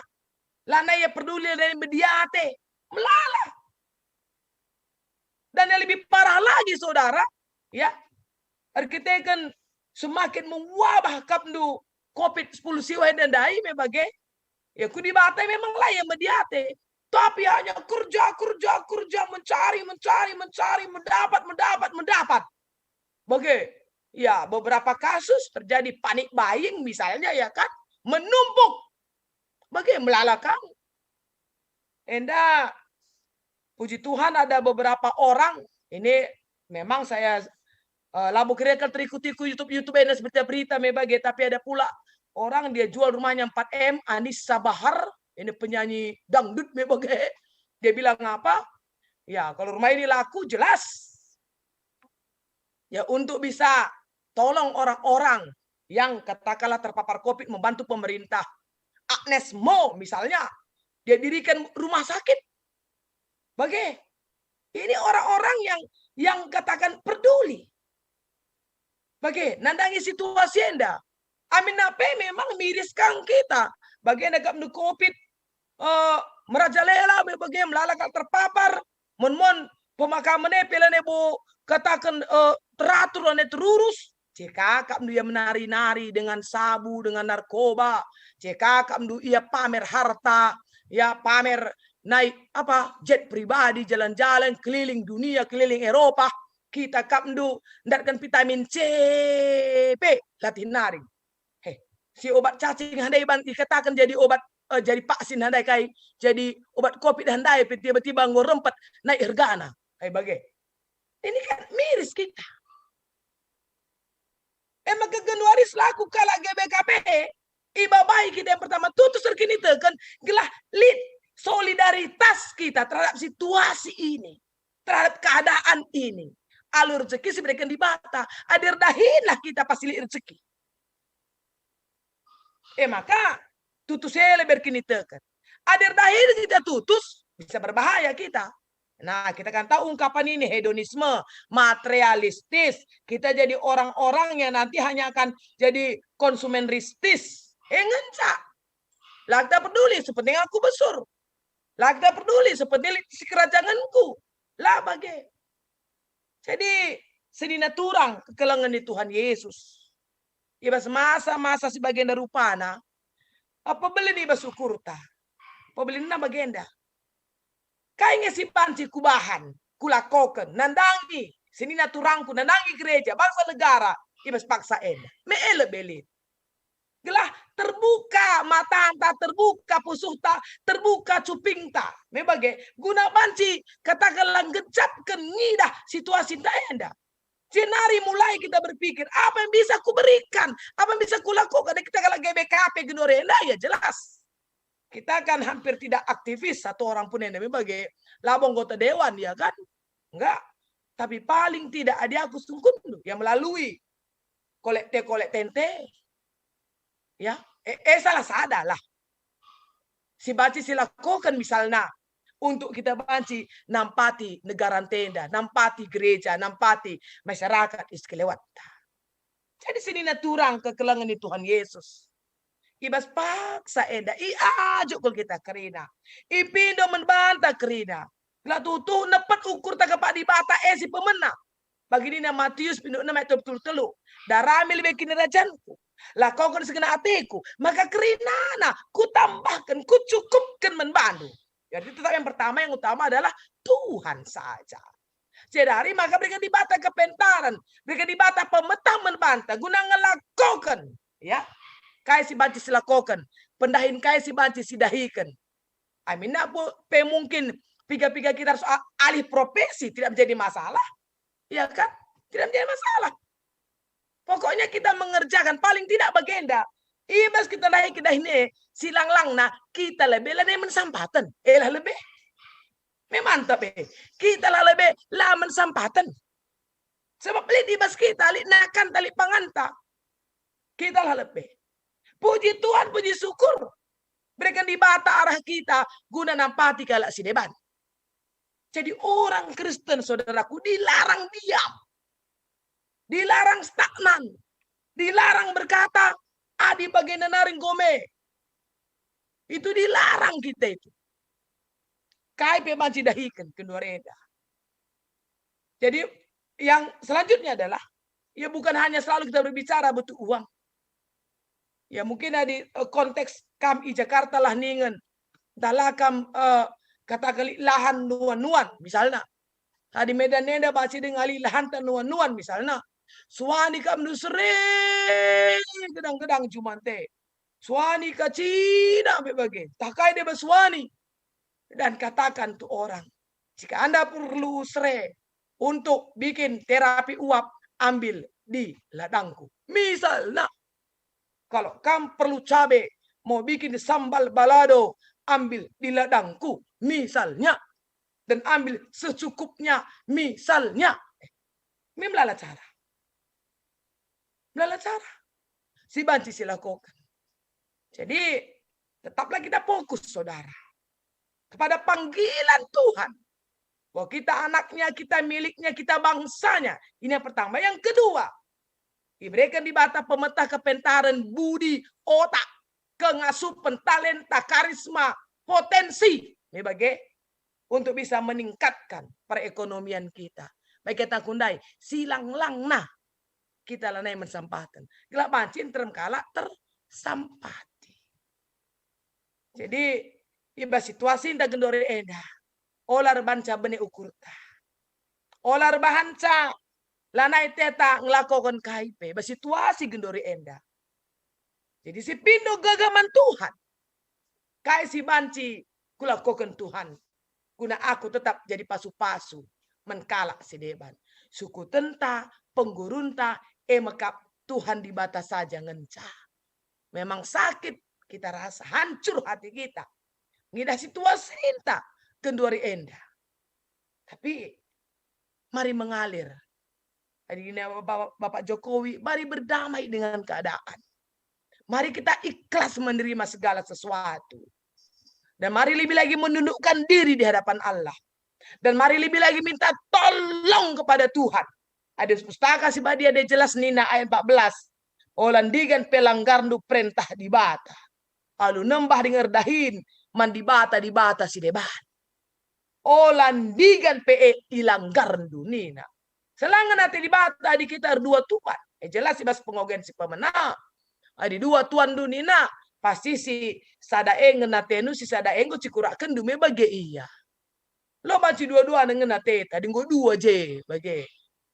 Lanai ia peduli, lanai mediate. Melala. Dan yang lebih parah lagi, saudara, ya, erkiteken semakin mewabah kapndu covid sepuluh siwah enda ndai me bage, ya, ku Dibata memang la ia mediate, tapi hanya kerja, kerja, kerja, mencari, mencari, mencari, mendapat, mendapat, mendapat. Bage, ya, beberapa kasus terjadi panic buying misalnya, ya kan, menumpuk. Bage, melala kam. Enda, puji Tuhan, ada beberapa orang, ini memang saya, eh, labo kira kal teriku-tiku YouTube, YouTube enda seperti berita me bage, tapi ada pula orang dia jual rumahnya empat M, Anissa Bahar, ini penyanyi dangdut me bage. Dia bilang apa? Ya, kalau rumah ini laku, jelas. Ya, untuk bisa tolong orang-orang yang katakanlah terpapar covid, membantu pemerintah. Agnes Mo misalnya, dia dirikan rumah sakit. Bage, ini orang-orang yang, yang katakan peduli. Bage, nandangi situasi enda. Amin ape memang miris kang kita. Bagenda kapndu covid, eh, merajalela me bage, melala kal terpapar, mon-mon pemakamen e pe lanai bo kataken, eh, teratur, lanai terurus. Cekakapndu ia menari-nari dengan sabu, dengan narkoba. Cekakapndu ia pamer harta, ya, pamer naik apa, jet pribadi, jalan-jalan keliling dunia, keliling Eropa. Kita kapndu ndatken vitamin C pe latih nari. He, si obat cacing handai ban ikataken jadi obat, eh, jadi vaksin handai kai, jadi obat covid handai pe tiba-tiba enggo rempet naik hargana. Kai bage. Ini kan miris kita. E maka genduari selaku kalak G B K P, ibabai kita yang pertama tutus erkiniteken gelah lit solidaritas kita terhadap situasi ini, terhadap keadaan ini. Alu rezeki si ibereken Dibata, adi erdahinlah kita pasti lit rezeki. E maka tutus e lebe erkiniteken. Adi erdahin kita tutus, bisa berbahaya kita. Nah, kita kan tahu ungkapan ini, hedonisme, materialistis. Kita jadi orang-orang yang nanti hanya akan jadi konsumeristis. Eh, ngenca. La kita peduli sepenting aku besur. La kita peduli sepenting lit si kerajangenku. La bage. Jadi, senina turang kekelengen ni Tuhan Yesus. I bas masa-masa si bagenda rupana, apa belin i bas ukurta? Apa belinna bagenda? Kai nge si banci kubahan, kulakoken, nandangi senina turangku, nandangi gereja, bangsa negara, i bas paksa enda? Me e lebe lit. Gelah terbuka matanta, terbuka pusuhta, terbuka cupingta. Me bage, guna banci katakenlah nggejapken ngidah situasinta enda. Jenari mulai kita berpikir, apa yang bisa kuberikan, apa yang bisa kulakukan. Kita kalau G B K P genduari enda, ya jelas. Kita kan hampir tidak aktivis satu orang pun enda, me bage, labo anggota dewan, ya kan? Enggak. Tapi paling tidak adi aku sungkunndu, ya melalui kolekte-kolektente. Ya, e, e salah sada lah. Si banci silakoken misalna, untuk kita banci nampati negara ntenda, nampati gereja, nampati masyarakat i sekelewatta. Jadi senina turang kekelengen ni Tuhan Yesus. I bas paksa enda, iajuk kal kita kerina. Ipindo man banta kerina. Gelah tuhu nepet ukurta kap Dibata e si pemena. Bagi nina Matius pindo enem ayat dua puluh telu, "Darami lebe kinirajanku, lakoken si ngena ateku, maka kerinana kutambahken, kucukupken man bandu." Jadi tetap yang pertama, yang utama adalah Tuhan saja. Jenari maka berikan Dibata kepentaren, berikan Dibata pemetah man banta guna ngelakoken, ya, kai si banci silakoken, pendahin kai si banci sidahiken. Aminna pe mungkin piga-piga kita harus a-, alih profesi, tidak menjadi masalah. Ya kan? Tidak menjadi masalah. Pokoknya kita mengerjakan, paling tidak bagenda. I bas kita dahi kedahin e, silang-langna, kita lebe lanai man sampaten. Eh, la lebe. Me mantap e. Kita la lebe la man sampaten. Sebab lit i bas kita, lit nakanta, lit panganta. Kita la lebe. Puji Tuhan, puji syukur. Berikan Dibata arah kita guna nampati kalak si deban. Jadi orang Kristen, saudaraku, dilarang diam. Dilarang stagnan. Dilarang berkata, "Adi bagenda nari enggo me." Itu dilarang kita itu. Kai pe banci dahiken genduari enda. Jadi yang selanjutnya adalah, ya, bukan hanya selalu kita berbicara bentuk uang. Ya, mungkin adi, eh, konteks kam i Jakarta lah ningen, ntahlah kam, eh, kataken lit lahan nuan-nuan, misalna. Adi Medan enda banci denga lit lahanta nuan-nuan, misalna. Suani kam ndu sere gedang-gedang jumante. Suani ka cina pe bage. Tah kai deba suani. Dan katakan tu orang, "Jika Anda perlu sere untuk bikin terapi uap, ambil di ladangku." Misalna, kalau kam perlu cabe, mau bikin sambal balado, ambil di ladangku, misalnya. Dan ambil secukupnya, misalnya. Eh, ini melala cara. Melala cara. Si banci silakoken. Jadi, tetaplah kita fokus, saudara, kepada panggilan Tuhan. Bahwa kita anaknya, kita miliknya, kita bangsanya. Ini yang pertama. Yang kedua, iberikan Dibata pemetah kepentaren budi, otak, kengasupen, talenta, karisma, potensi. Me bage, untuk bisa meningkatkan perekonomian kita. Bage kata ku ndai, silang-langna kita lanai man sampaten. Gelah banci nterem kalak tersampati. Jadi, i bas situasi enda genduari enda, ola erbahanca bene ukurta. Ola erbahanca lanai teta ngelakoken kai pe i bas situasi genduari enda. Jadi, sipindo gagah man Tuhan. Kai si banci kulakoken Tuhan, guna aku tetap jadi pasu-pasu man kalak si deban. Sukutenta, penggurunta, e me kap Tuhan Dibata saja ngenca. Memang sakit kita rasa, hancur hati kita ngidah situasinta genduari enda. Tapi mari mengalir. Tadi nina Bapak, Bapak Jokowi, mari berdamai dengan keadaan. Mari kita ikhlas menerima segala sesuatu. Dan mari lebih lagi menundukkan diri di hadapan Allah. Dan mari lebih lagi minta tolong kepada Tuhan. Adi Pustaka Si Badia enda jelas nina ayat empat belas, "Ola ndigan pe langgarndu perentah Dibata, alu nembah dingen erdahin man dibata-dibata si deban. Ola ndigan pe e ilanggarndu," nina. Seh la ngena ate Dibata adi kita erdua tuan. E jelas i bas pengogen si pemena. Adi dua tuanndu nina, pasti si sada e ngena atendu, si sada e enggo cikurakenndu me bage ia. Lo banci dua-dua ngena ateta, adi enggo dua je bage.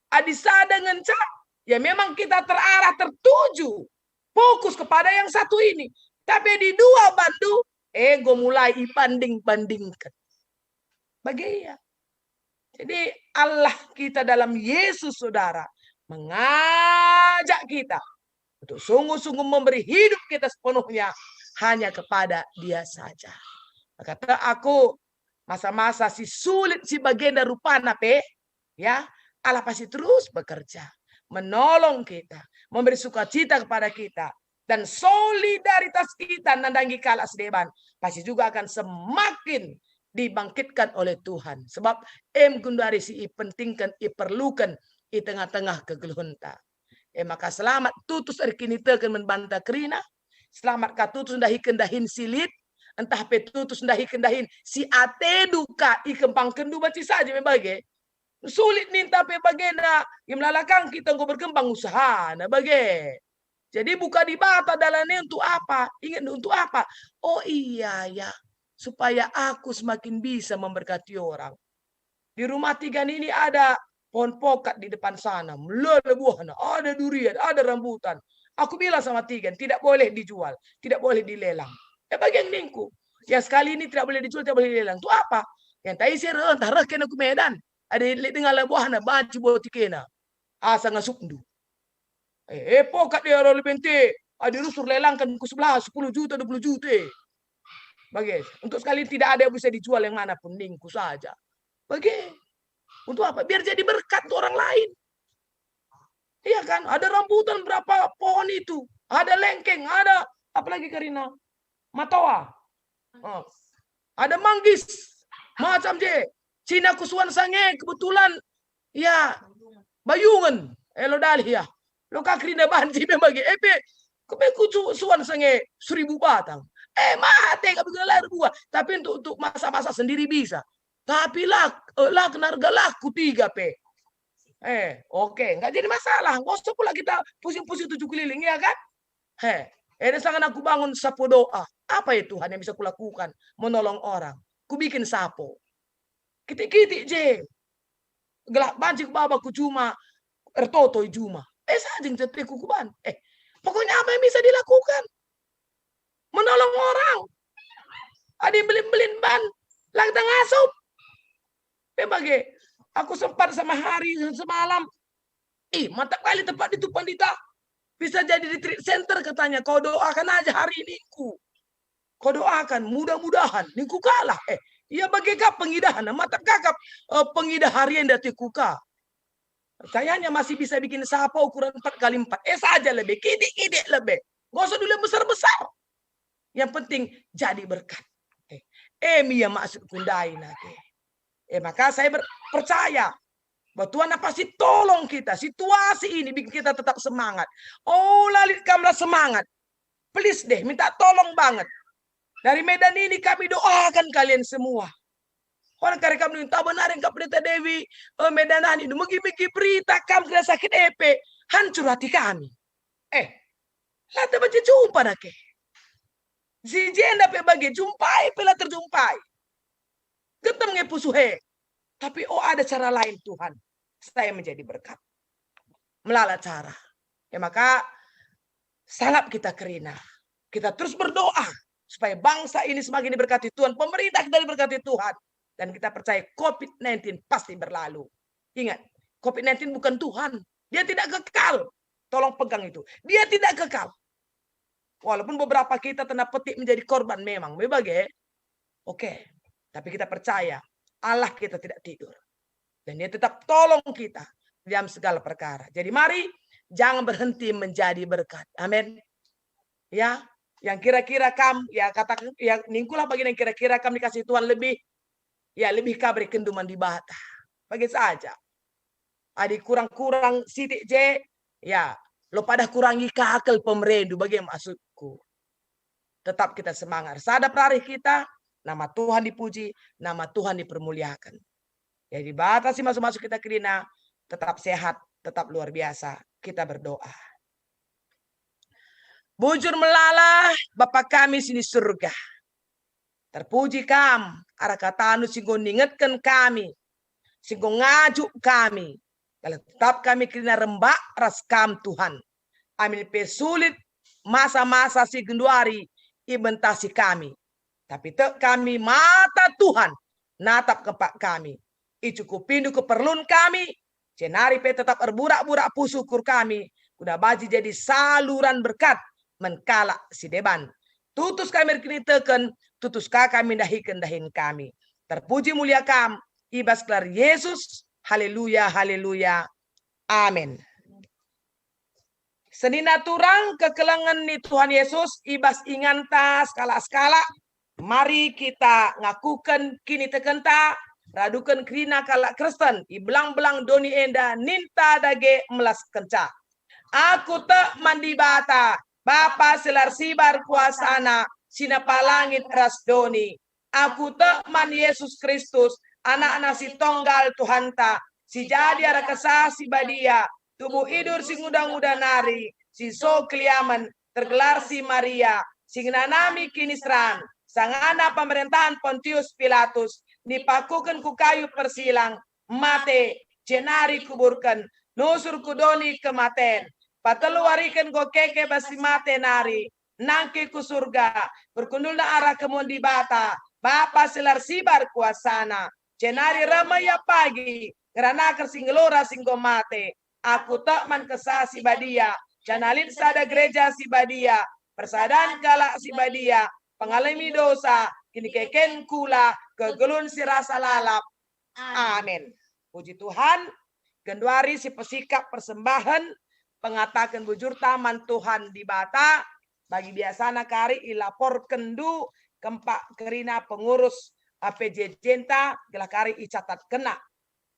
Adi sada ngenca, ya memang kita terarah, tertuju, fokus kepada yang satu ini. Tapi adi dua bandu, enggo mulai ibanding-bandingken. Bage ia. Jadi Allah kita dalam Yesus, saudara, mengajak kita untuk sungguh-sungguh memberi hidup kita sepenuhnya hanya kepada Dia saja. Kata aku, masa-masa si sulit si bagenda rupana pe, ya, Allah pasti terus bekerja, menolong kita, memberi sukacita kepada kita, dan solidaritas kita nandangi kalak si deban pasti juga akan semakin dibangkitkan oleh Tuhan. Sebab em genduari si ipentingken, iperluken i tengah-tengah kegeluhenta. E maka selamat tutus erkiniteken man banta kerina, selamat ka tutus ndahiken dahin si lit, ntah pe tutus ndahiken dahin si atendu ka ikembangkenndu banci saja me bage. Sulit ninta pe bagenda, ya melala kang kita enggo berkembang usahana bage. Jadi buka Dibata dalanna untuk apa? Ingat untuk apa? Oh iya ya, supaya aku semakin bisa memberkati orang. Di rumah Tigan ini ada pohon pokat di depan sana, melala buahna, ada durian, ada rambutan. Aku bilang sama Tigan, tidak boleh dijual, tidak boleh dilelang. Ya bage ningku. Ya sekali ini tidak boleh dijual, tidak boleh dilelang. Untuk apa? Yang tai si reh, ntah reh kena ku Medan. Ada lit denga la buahna, banci boti kena. Asa ngasupndu. Eh, eh, pokat dia ro lebente. Adi rusur lelangken ku sebelah, sepuluh juta, dua puluh juta. Bage, untuk sekali tidak ada yang bisa dijual yang mana pun ningku saja. Bage. Untuk apa? Biar jadi berkat untuk orang lain. Iya kan? Ada rambutan berapa pohon itu. Ada lengkeng, ada apalagi kerina. Matoa. Oh. Ada manggis. Macam je. Cina ku suan sange kebetulan. Ya. Bayungen. Elo dalih ya. Lo ka kerina banci me bage. Epe. Kebe ku su-, suan sange seribu batang. Eh, mate kami kena lahir buah. Tapi untuk, untuk masak-masak sendiri bisa. Tapi lah, eh, lah kena harga lah ku tiga pe. Eh, oke, nggak jadi masalah. Nggak usah pula kita pusing-pusing tujuh keliling, ya kan? He, eda sangan aku bangun sapo doa. Apa ya Tuhan yang bisa kulakukan menolong orang? Kubikin sapo. Kitik-kitik je. Gelah banci ku baba ku juma, ertoto i juma. Eh, sajeng ceteku ku ban. Eh, pokoknya apa yang bisa dilakukan? Menolong orang. Adi mbelin-mbelin ban, lang tengasup. Pe bage, aku sempat sama hari semalam. Ih, mantap kali tempat itu, Pandita. Bisa jadi retreat center katanya. Kau doakan aja hari ini, ningku. Kau doakan, mudah-mudahan. Ningku kalah. Eh, ia bage kap pengidahan. Mantap kakap, eh, pengidah hari yang dati kuka. Kayaknya masih bisa bikin sapo ukuran empat kali empat. Eh, saja lebe, kidik-kidik lebe. Nggak usah dulu yang besar-besar. Yang penting jadi berkat. Eh, em ia maksudku ndai nake. Eh, maka saya ber-, percaya bahwa Tuhan pasti tolong kita. Situasi ini bikin kita tetap semangat. Oh, la lit kam la semangat. Please deh, minta tolong banget. Dari Medan ini kami doakan kalian semua. Orang kare kam nunta benar engkau Pendeta Dewi, eh, Medan ini. Megi-megi berita kam kena sakit epe, hancur hati kami. Eh, la ta banci jumpa nake. Si jenda pe bage, jumpai pe la terjumpai. Getem nge pusuh e. Tapi oh, ada cara lain Tuhan. Saya menjadi berkat. Melala cara. Ya maka, salap kita kerina. Kita terus berdoa supaya bangsa ini semakin diberkati Tuhan, pemerintah kita diberkati Tuhan. Dan kita percaya covid sembilan belas pasti berlalu. Ingat, covid sembilan belas bukan Tuhan. Dia tidak kekal. Tolong pegang itu. Dia tidak kekal. Walaupun beberapa kita tanda petik menjadi korban memang, me bage. Oke. Tapi kita percaya Allah kita tidak tidur. Dan Dia tetap tolong kita dalam segala perkara. Jadi mari jangan berhenti menjadi berkat. Amin. Ya, yang kira-kira kam, ya katakan, ya ningkulah bagian yang kira-kira kam dikasih Tuhan lebih. ya, lebih ka berekenndu man Dibata. Bage saja. Adi kurang-kurang sitik je, ya, lo padah kurangi ka kal pemerendu, bage maksudku. Tetap kita semangat. Sada perarih kita, nama Tuhan dipuji, nama Tuhan dipermuliakan. Jadi Dibata si masu-masu kita kerina, tetap sehat, tetap luar biasa. Kita berdoa. Bujur melala, Bapa kami si di surga. Terpuji Kam, arah kataNdu si enggo ningetken kami, si enggo ngajuk kami, gelah tetap kami kerina rembak ras Kam, Tuhan. Amin pe sulit masa-masa si genduari ibentasi kami. Tapi tek kami mata Tuhan natap kempak kami. IcukupiNdu keperlun kami, jenari pe tetap erburak-burak pusuh ukur kami, guna banci jadi saluran berkat man kalak si deban. Tutus kami erkiniteken, tutus ka kami ndahiken dahin kami. Terpuji mulia Kam, i bas gelar Yesus. Haleluya, haleluya. Amin. Senina turang kekelengen ni Tuhan Yesus i bas inganta sekalak-sekalak, mari kita ngakuken kinitekenta, raduken kerina kalak Kristen i belang-belang doni enda ninta dage melaskenca. Aku tek man Dibata, Bapa si la ersibar kuasaNa, si napa langit ras doni. Aku tek man Yesus Kristus, AnakNa si Tonggal Tuhanta, si jadi arah Kesah Si Badia, tubuh idur si nguda-nguda nari, si so keliamen, tergelar si Maria, si ngenanami kiniseran, sangana pemerentahen Pontius Pilatus, dipakuken ku kayu persilang, mate, jenari kuburken, nusur ku doni kematen. Patelu wariken enggo keke bas si mate nari, nangkih ku Surga, berkundulna arah kemuhen Dibata, Bapa si la ersibar kuasaNa. Jenari reh me Ia pagi, ngeranaken si nggeluh ras si enggo mate. Aku tek man Kesah Si Badia, janah lit sada Gereja Si Badia, persadan kalak si badia, pengalemi dosa, kinikeken kula, kegeluhen si rasa lalap. Amin. Puji Tuhan, genduari si pesikap persembahen pengataken bujurta man Tuhan Dibata, bagi biasana kari ilaporkenndu kempak kerina pengurus, eh, P J J-nta, gelah kari icatatkenna.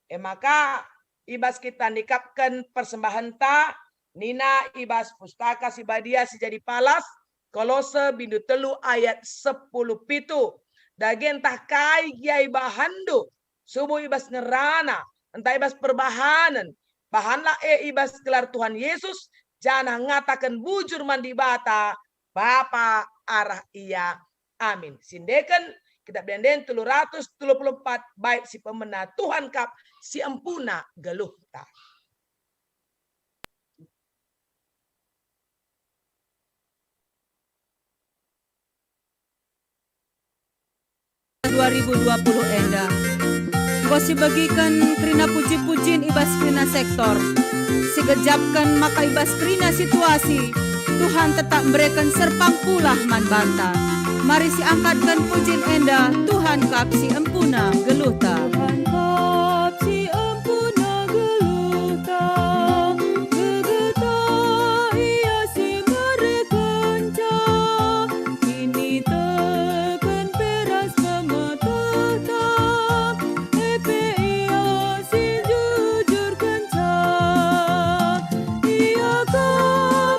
E maka, i bas kita nikapken persembahenta, nina i bas Pustaka Si Badia si jadi palas, Kolose bindu telu ayat sepuluh pitu, dage ntah kai gia ibahanndu, subuk i bas ngerana, ntah i bas perbahanen, bahanlah e i bas gelar Tuhan Yesus, janah ngataken bujur man Dibata, Bapa arah Ia. Amin. Sindeken, Kitab Ende-enden telu ratus telu puluh empat, bait si pemena Tuhan kap si empuna geluhta. Dua ribu dua puluh enda. Enggo sibegiken kerina puji-pujin i bas kerina sektor. Sigejapken maka i bas kerina situasi, Tuhan tetap mbereken serpang pulah man banta. Mari siangkatken pujin enda, Tuhan kap si empuna geluhta. Tuhan kap si empuna geluhta, gegeta Ia si merekenca. Kiniteken pe ras pemetehta, e pe Ia si njujurkenca. Ia ka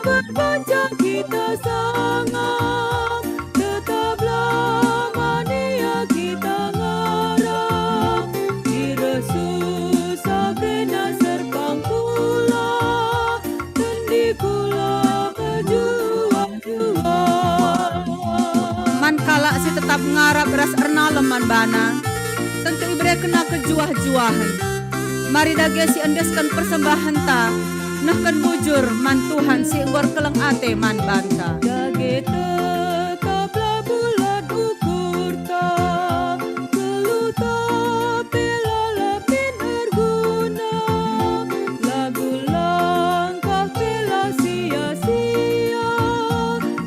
berbanca kita sangap, tetaplah man Ia kita ngarap. I reh susah kerina serpang pulah, tendi kula mejuah-juah. Man kalak si tetap ngarap ras ernalem man baNa, tentu iberekenNa kejuah-juahen. Mari dage siendesken persembahenta, nehken bujur man Tuhan si enggo erkeleng ate man banta. Dage tetaplah bulat ukurta, geluhta pe la lepin erguna, lagu langkah pe la sia-sia,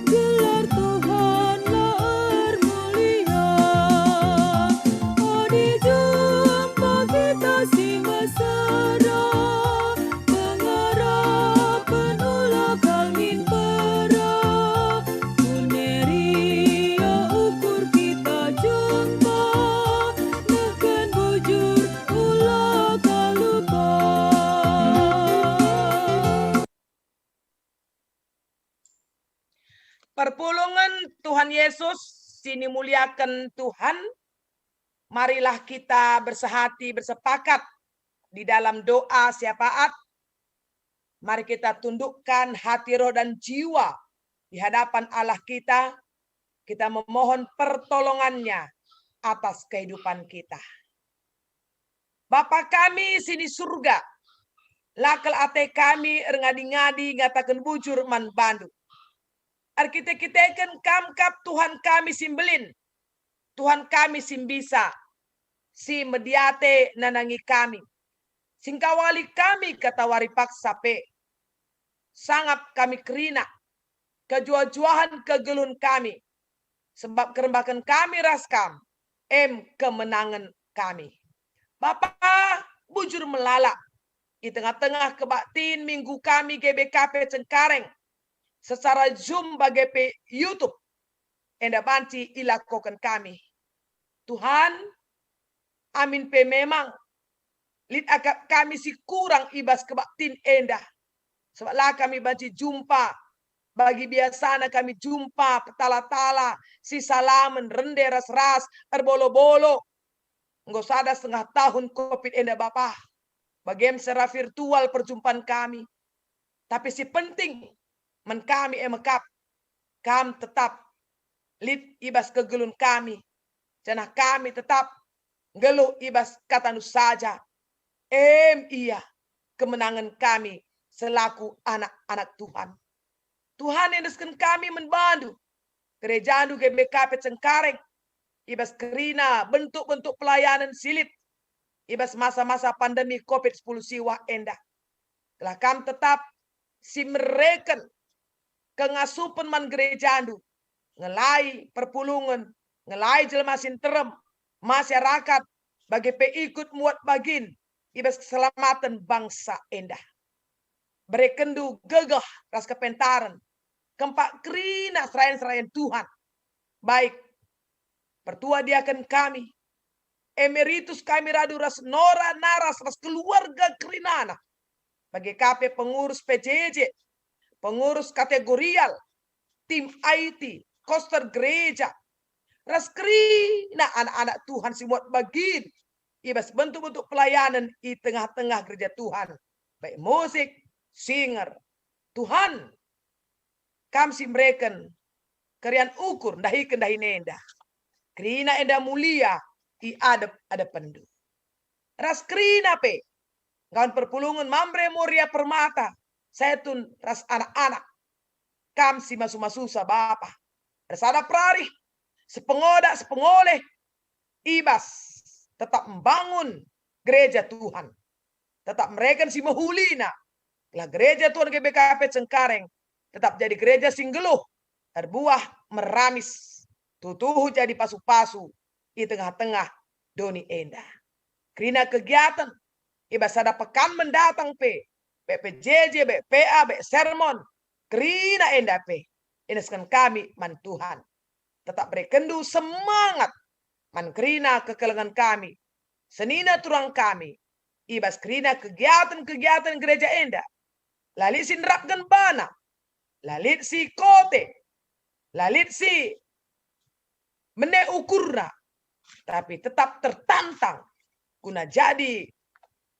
gelar Tuhan la ermulia. Adi jumpa kita si mesera, pengarapen ula kal min pera, ku Perpulungen Tuhan Yesus si nimuliaken Tuhan, marilah kita bersehati, bersepakat di dalam doa syafaat. Mari kita tundukkan hati, roh, dan jiwa di hadapan Allah kita. Kita memohon pertolongan-Nya atas kehidupan kita. Bapa kami si ni Surga, la kal ate kami erngadi-ngadi ngataken bujur man baNdu. Erkite-kiteken Kam kap Tuhan kami si mbelin, Tuhan kami si mbisa, si mediate nanangi kami, si ngkawali kami katawari paksa pe. Sangap kami kerina, kejuah-juahen kegeluhen kami, sebab kerembaken kami ras Kam, em kemenangen kami. Bapa, bujur melala, i tengah-tengah kebaktin minggu kami G B K P Cengkareng, secara Zoom bage pe YouTube, enda banci ilakoken kami. Tuhan, amin pe memang lit akap kami si kurang i bas kebaktin enda, sabap la kami banci jumpa bagi biasana kami jumpa petala-tala, sisalamen, rende ras-ras, erbolo-bolo. Enggo sada setengah tahun covid enda, Bapa. Bagem secara virtual perjumpan kami. Tapi si penting, man kami e mekap, Kam tetap lit i bas kegeluhen kami, janah kami tetap nggeluh i bas kataNdu saja. Em ia kemenangen kami selaku anak-anak Tuhan. Tuhan, iendesken kami man baNdu, gerejaNdu G B K P Cengkareng, i bas kerina bentuk-bentuk pelayanen si lit i bas masa-masa pandemi covid sepuluh siwah enda. Gelah Kam tetap si mereken kengasupen man gerejaNdu, ngelai perpulungen, ngelai jelma si nterem, masyarakat, bage pe ikut muat bagin i bas keselamaten bangsa enda. BerekenNdu gegeh ras kepentaren, kempak kerina serayan-serayan Tuhan. Baik, pertua diaken kami, emeritus kami radu ras Nora Naras ras keluarga kerinana, bage ka pe pengurus P J J, pengurus kategorial, tim I T, koster gereja, ras kerina anak-anak Tuhan si muat bagin i bas bentuk-bentuk pelayanen i tengah-tengah gereja Tuhan, baik musik, singer. Tuhan, Kam si mereken keriahen ukur ndahiken dahin enda. Kerina enda mulia i adep-adepenNdu. Ras kerina pe, nggawen perpulungen Mamre Moria Permata, Saitun ras anak-anak. Kam si masu-masusa, Bapa. Ersada perarih, sepengoda, sepengoleh, i bas tetap mbangun gereja Tuhan. Tetap mereken si mehulina, gelah gereja Tuhan G B K P Cengkareng tetap jadi gereja si nggeluh, erbuah meramis, tuhu-tuhu jadi pasu-pasu i tengah-tengah doni enda. Kerina kegiaten i bas sada pekan mendatang pe, baik P J J, baik P A, baik sermon, kerina enda pe iendesken kami man Tuhan. Tetap berekenNdu semangat man kerina kekelengen kami, senina turang kami, i bas kerina kegiaten-kegiaten gereja enda. La lit si nerapken bana, la lit si kote, la lit si mene ukurna, tapi tetap tertantang guna jadi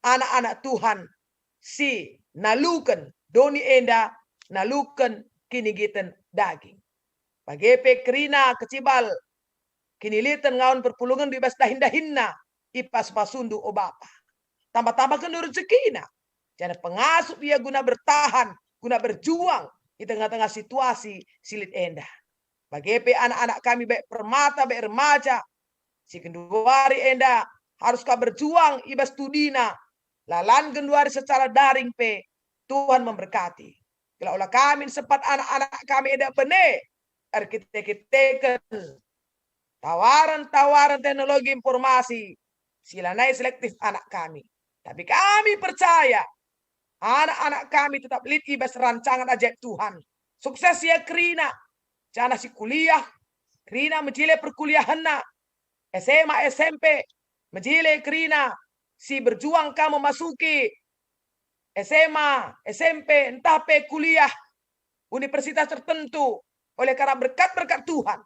anak-anak Tuhan si naluken doni enda, naluken kinigiten daging. Bage pe kerina kecibal kiniliten ngawan perpulungenndu i bas dahin-dahinna i pasu-pasundu, o Bapa. Tambah-tambahkenndu rejekina, janah pengasup ia guna bertahan, guna berjuang i tengah-tengah situasi si lit enda. Bage pe anak-anak kami baik permata, baik remaja, si genduari enda harus ka berjuang i bas studina, la lan genduari secara daring pe. Tuhan memberkati. Gelah ola kami sempat anak-anak kami enda bene erkite-kiteken tawaran-tawaran teknologi informasi si lanai selektif anak kami. Tapi kami percaya anak-anak kami tetap lit i bas rancangan ajaib Tuhan. Sukses ia kerina, janah si kuliah, kerina mejile perkuliahenna, S M A, S M P, mejile kerina si berjuang ka memasuki S M A, S M P, ntah pe kuliah universitas tertentu. oleh karena berkat-berkat Tuhan,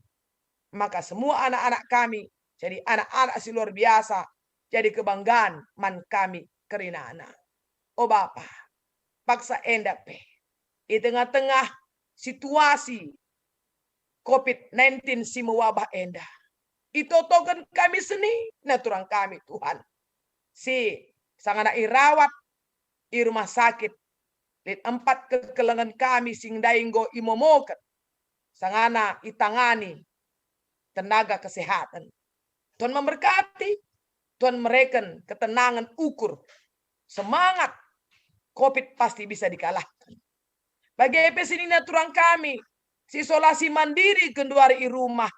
maka semua anak-anak kami jadi anak-anak si luar biasa, jadi kebanggaan man kami kerinana. O Bapa, paksa enda pe, i tengah-tengah situasi covid nineteen si mewabah enda, itotoken kami senina turang kami, Tuhan, si sangana irawat i rumah sakit, lit empat kekelengen kami si ndai enggo imomoken, sangana itangani tenaga kesehatan. Tuhan memberkati, Tuhan mereken ketenangan ukur, semangat, covid pasti bisa dikalahkan. Bage pe senina turang kami, si isolasi mandiri genduari i rumah,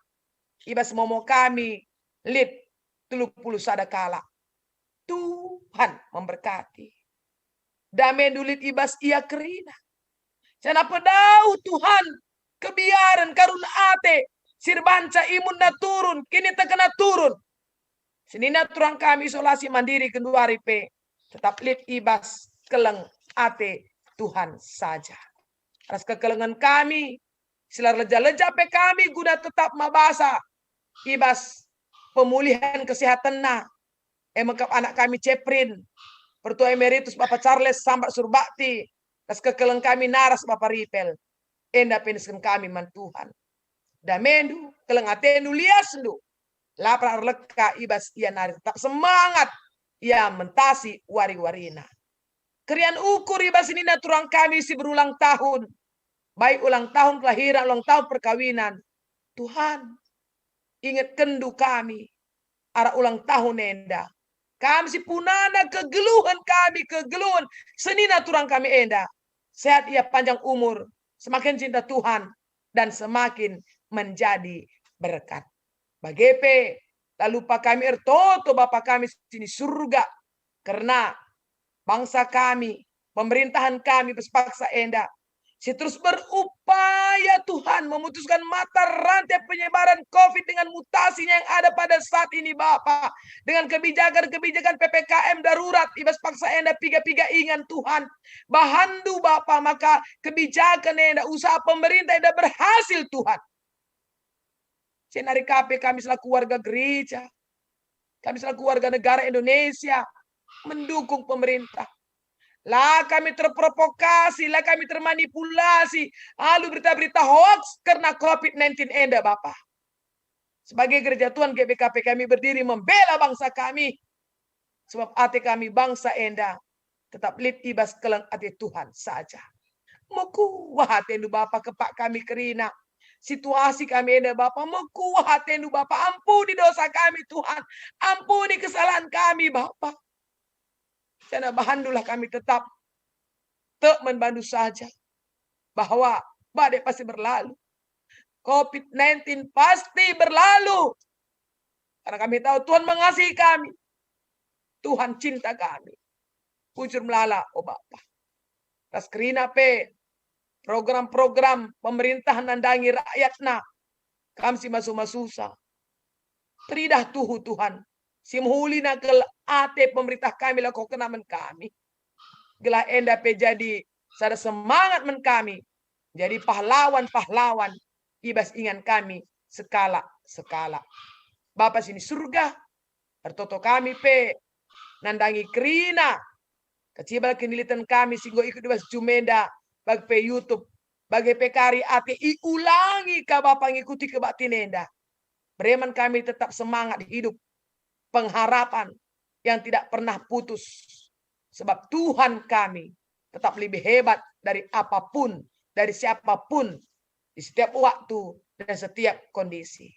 i bas momo kami lit telu puluh sada kalak. Tuhan memberkati. DameNdu lit i bas ia kerina. Janah pedauh Tuhan, kebiaren, karun ate, si erbanca imunna turun, kinitekenna turun. Senina turang kami isolasi mandiri genduari pe, tetap lit i bas keleng ate Tuhan saja. Ras kekelengen kami, si la erleja-leja pe kami guna tetap mabasa i bas pemulihen kesehatenna, e mekap anak kami Ceprin, Pertua Emeritus Bapa Charles Sambat Surbakti, ras kekeleng kami naras Bapa Ripel. Enda pe nisken kami man Tuhan. DameNdu, keleng ateNdu, liasNdu, la pernah erleka i bas ia nari, tetap semangat ia mentasi wari-warina. Kerian ukur i bas senina turang kami si berulang tahun, baik ulang tahun kelahiran, ulang tahun perkawinan. Tuhan, ingetkenndu kami arah ulang tahun enda. Kam si punana kegeluhen kami, kegeluhen senina turang kami enda. Sehat ia, panjang umur, semakin cinta Tuhan, dan semakin menjadi berkat. Bage pe, la lupa kami ertoto Bapa kami si ni Surga, kerna bangsa kami, pemerintahan kami bas paksa enda, si terus berupaya, Tuhan, memutuskan mata rantai penyebaran covid dengan mutasinya yang ada pada saat ini, Bapa, dengan kebijakan-kebijakan P P K M darurat i bas paksa enda piga-piga ingan, Tuhan. BahanNdu, Bapa, maka kebijakan enda, usaha pemerintah enda berhasil, Tuhan. Jenari ka pe kami selaku warga gereja, kami selaku warga negara Indonesia mendukung pemerintah. La kami terprovokasi, la kami termanipulasi alu berita-berita hoaks kerna covid nineteen enda, Bapa. Sebagai gereja Tuhan G B K P, kami berdiri membela bangsa kami. Sebab ate kami bangsa enda tetap lit i bas keleng ate Tuhan saja. Mekuah atendu, Bapa, kepak kami kerina situasi kami enda, Bapa. Mekuah atendu, Bapa. Ampuni dosa kami, Tuhan. Ampuni kesalahan kami, Bapa. Janah bahandulah kami tetap tek man bandu saja, bahwa badai pasti berlalu. Covid nineteen pasti berlalu. Karena kami tahu Tuhan mengasihi kami. Tuhan cinta kami. Bujur melala, o Bapa. Ras kerina pe program-program pemerintah nandangi rakyatna, kam si masu-masusa. Teridah tuhu, Tuhan, si mehuli nangkil ate pemerintah kami lako kena man kami. Gelah enda pe jadi sada semangat man kami, jadi pahlawan-pahlawan i bas ingan kami sekalak-sekalak. Bapa si ni Surga, ertoto kami pe nandangi kerina kecibal kiniliten kami si enggo ikut i bas jumenda, bage pe YouTube, bage pe kari ate iulangi ka Bapa ngikuti kebaktin enda. Bere man kami tetap semangat hidup, pengharapan yang tidak pernah putus. Sebab Tuhan kami tetap lebih hebat dari apapun, dari siapapun, di setiap waktu dan setiap kondisi.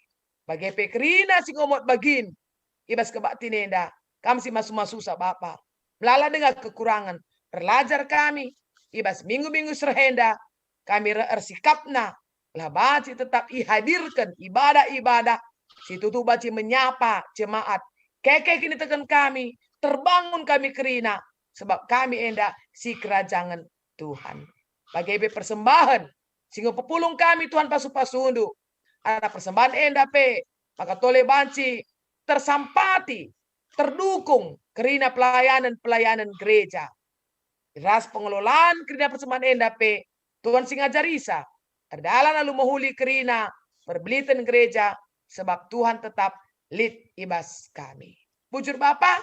Bage pe kerina si ngomot bagin i bas kebaktin enda, kam si masu-masusa Bapa. Melala denga kekurangan, erlajar kami i bas minggu-minggu sereh enda, kami er-, ersikapna, gelah banci tetap ihadirken ibadah-ibadah si tutu banci menyapa jemaat. Keke kiniteken kami, terbangun kami kerina, sebab kami enda si kerajangen Tuhan. Bage pe persembahen si enggo pepulung kami, Tuhan, pasu-pasundu. Arah persembahen enda pe maka tole banci tersampati, terdukung kerina pelayanan-pelayanan gereja. Ras pengelolaan kerina persembahen enda pe Tuhan si ngajarisa. erdalan alu mehuli kerina perbeliten gereja, sebab Tuhan tetap lit i bas kami. Bujur Bapa,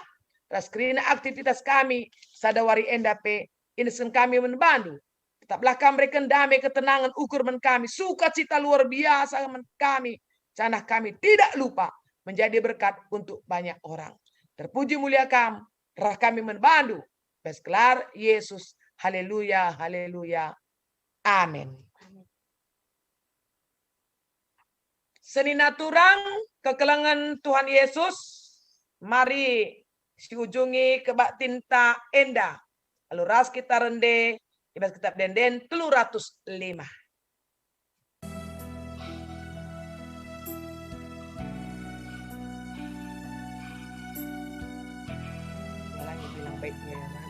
ras kerina aktivitas kami sada wari enda pe, inesken kami man bandu. Tetaplah Kam mereken dame ketenangen ukur man kami, sukacita luar biasa man kami, janah kami tidak lupa menjadi berkat untuk banyak orang. Terpuji mulia Kam, rah kami man bandu, bas gelar Yesus. Haleluya, haleluya. Amin. Senina turang kekelengen Tuhan Yesus, mari siujungi kebaktinta enda alu ras kita rende i bas Kitab Ende-enden telu ratus lima. Ulangi bilang baiknya, ya, Nan.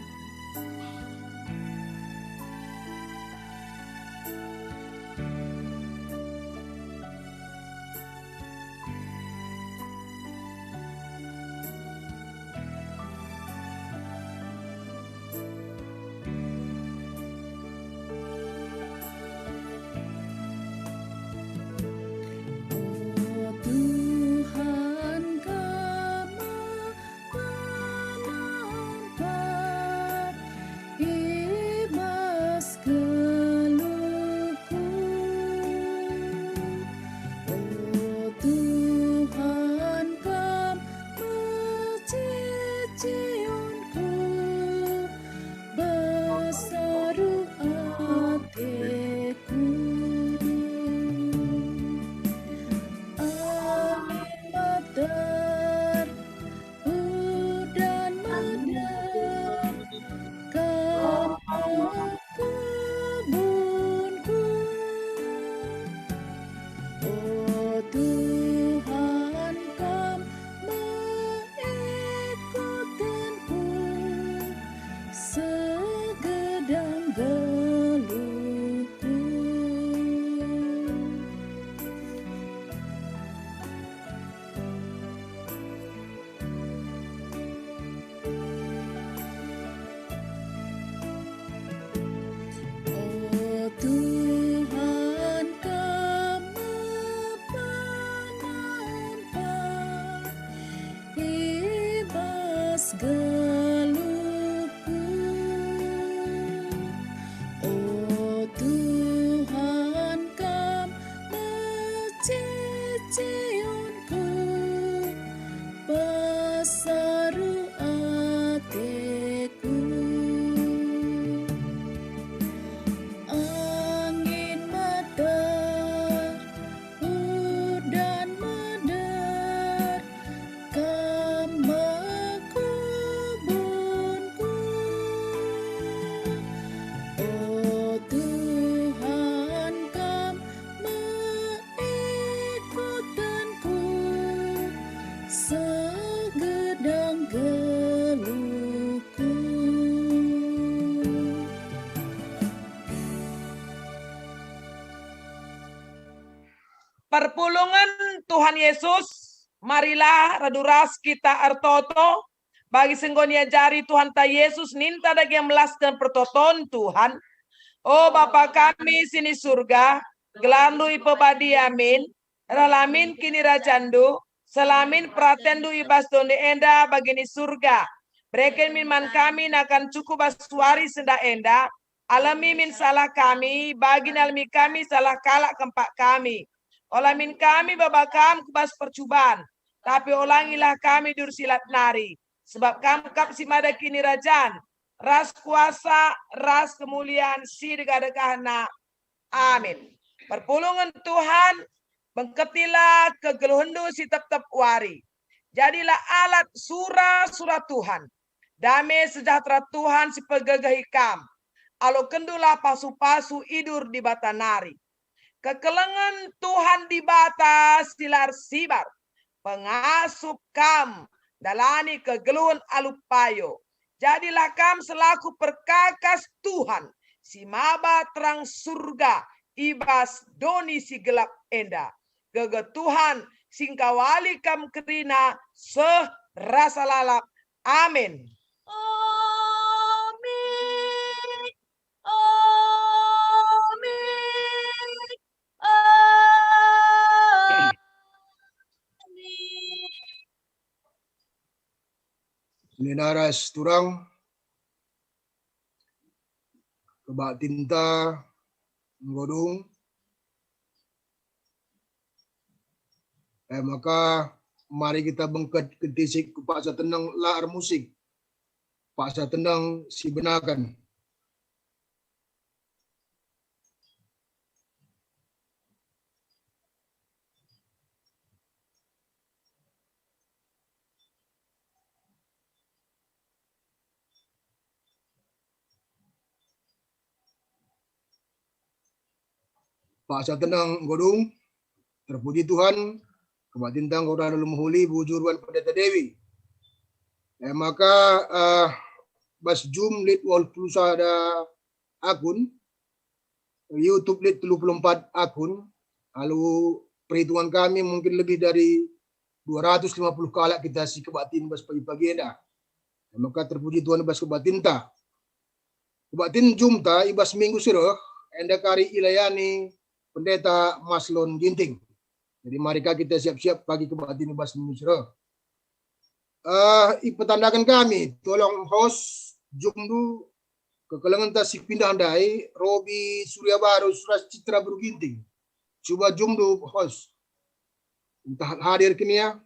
O Tuhan, Kam me penampar i bas geluhku. O Tuhan, Kam me ciciunku, besaruh ateku. Angin meter, udan meter, Kam kebunku. O Tuhan, Kam me ikutenku, segedang geluhku. O Tuhan, Kam me penampar i bas geluhku. O Tuhan, Kam me ciciunku, besaruh ateku. Angin meter, udan meter, Kam me kebunku. O Tuhan, Kam me ikutenku, segedang geluhku. Perpulungen Tuhan Yesus, marilah radu ras kita ertoto, bagi si enggo niajari Tuhanta Yesus ninta dage melasken pertoton Tuhan. O Bapa kami si ni Surga, gelarNdu ipebadia min, rehlah min kinirajanNdu, sehlah min peratenNdu i bas doni enda bagi ni Surga. Bereken min man kami nakan cukup bas wari si sendah enda, alemi min salah kami, bagi nalemi kami salah kalak kempak kami. Ola min kami baba Kam ku bas percuban, tapi olangilah kami duri si lat nari, sebab Kam kap si mada kinirajan, ras kuasa, ras kemulian si degah-degahna. Amin. Perpulungen Tuhan, bengketilah kegeluhenNdu si tep-tep wari. Jadilah alat sura-sura Tuhan. Dame sejahtera Tuhan si pegegehi kam. Alokendulah pasu-pasu idur Dibata nari. Kekelengen Tuhan Dibata si la ersibar pengasup kam ndalani kegeluhen alu payo. Jadilah kam selaku perkakas Tuhan si maba terang Surga i bas doni si gelap enda. Gegeh Tuhan si engkawali kam kerina seh rasa lalap. Amin. Amin. Amin. Enda ras turang, kebaktinta enggo dung. E maka mari kita bengket kentisik ku paksa teneng la ermusik, paksa teneng sibenaken. Paksa teneng enggo dung. Terpuji Tuhan, kebaktinta enggo radu mehuli bujur wan Pendeta Dewi. E maka, eh, bas Zoom lit waluh puluh sada akun, YouTube lit telu puluh empat akun, alu perhitungan kami mungkin lebih dari dua ratus lima puluh kalak kita si kebaktin bas pagi-pagi enda. E maka terpuji Tuhan bas kebaktinta. Kebaktin Zoomta i bas minggu si reh, enda kari ilayani Pendeta Maslon Ginting. Jadi mari ka kita siap-siap pagi kebaktin i bas minggu si reh. Eh, ipetandaken kami, tolong host Zoomndu, kekelengenta si pindah ndai, Robi Surya Baru ras Citra Beru Ginting. Cuba Zoomndu host. Ntah hadir kin ia?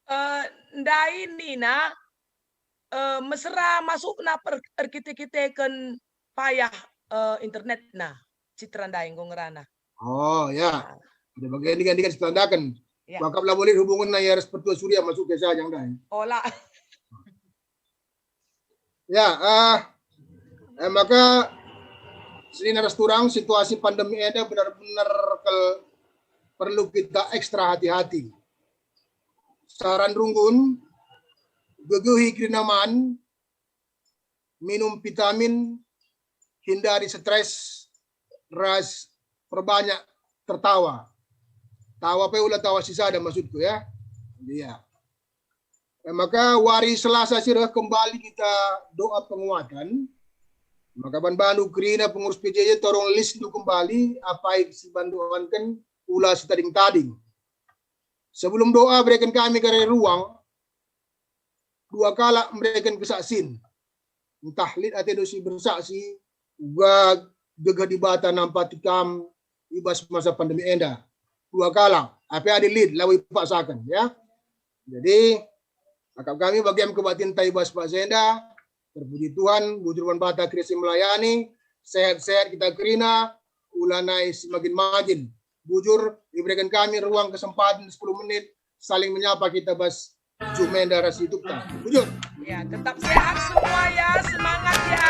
Eh, ndai nina, eh, mesera masukna per-, erkite-kiteken payah, eh, internetna, Citra ndai enggo ngerana. Oh ya. Ada bagian diganti-ganti petandaken. Ya. Wakap la boleh hubunganna ia ras Pertua Surya masuk ke saja ndai. Ola. Ya, eh, eh, maka senina ras turang, situasi pandemi enda benar-benar kal perlu kita ekstra hati-hati. Saran runggun, gegehi kerina man, minum vitamin, hindari stres, ras perbanyak tertawa. Tawa pe ula tawa si sada maksudku ya. Iya. E maka wari Selasa si reh kembali kita doa penguatan. Maka ban bandu kerina pengurus P J J tolong listndu kembali apai si bandu doaken ula si tading-tading. Sebelum doa bereken kami kari ruang, dua kalak mereken kesaksin. Ntah lit atendu si bersaksi, uga gegeh Dibata nampati kam i bas masa pandemi enda. Dua kalak, ape adi lit, labo ipaksaken, ya. Jadi, akap kami bagian kebaktinta i bas paksa enda, terpuji Tuhan, bujur man bata Kristus melayani, sehat-sehat kita kerina, ulanai semakin-makin. Bujur, ibereken kami ruang kesempatan sepuluh menit, saling menyapa kita bas Zoom enda ras YouTube ta. Bujur. Ya, tetap sehat semua ya, semangat ya.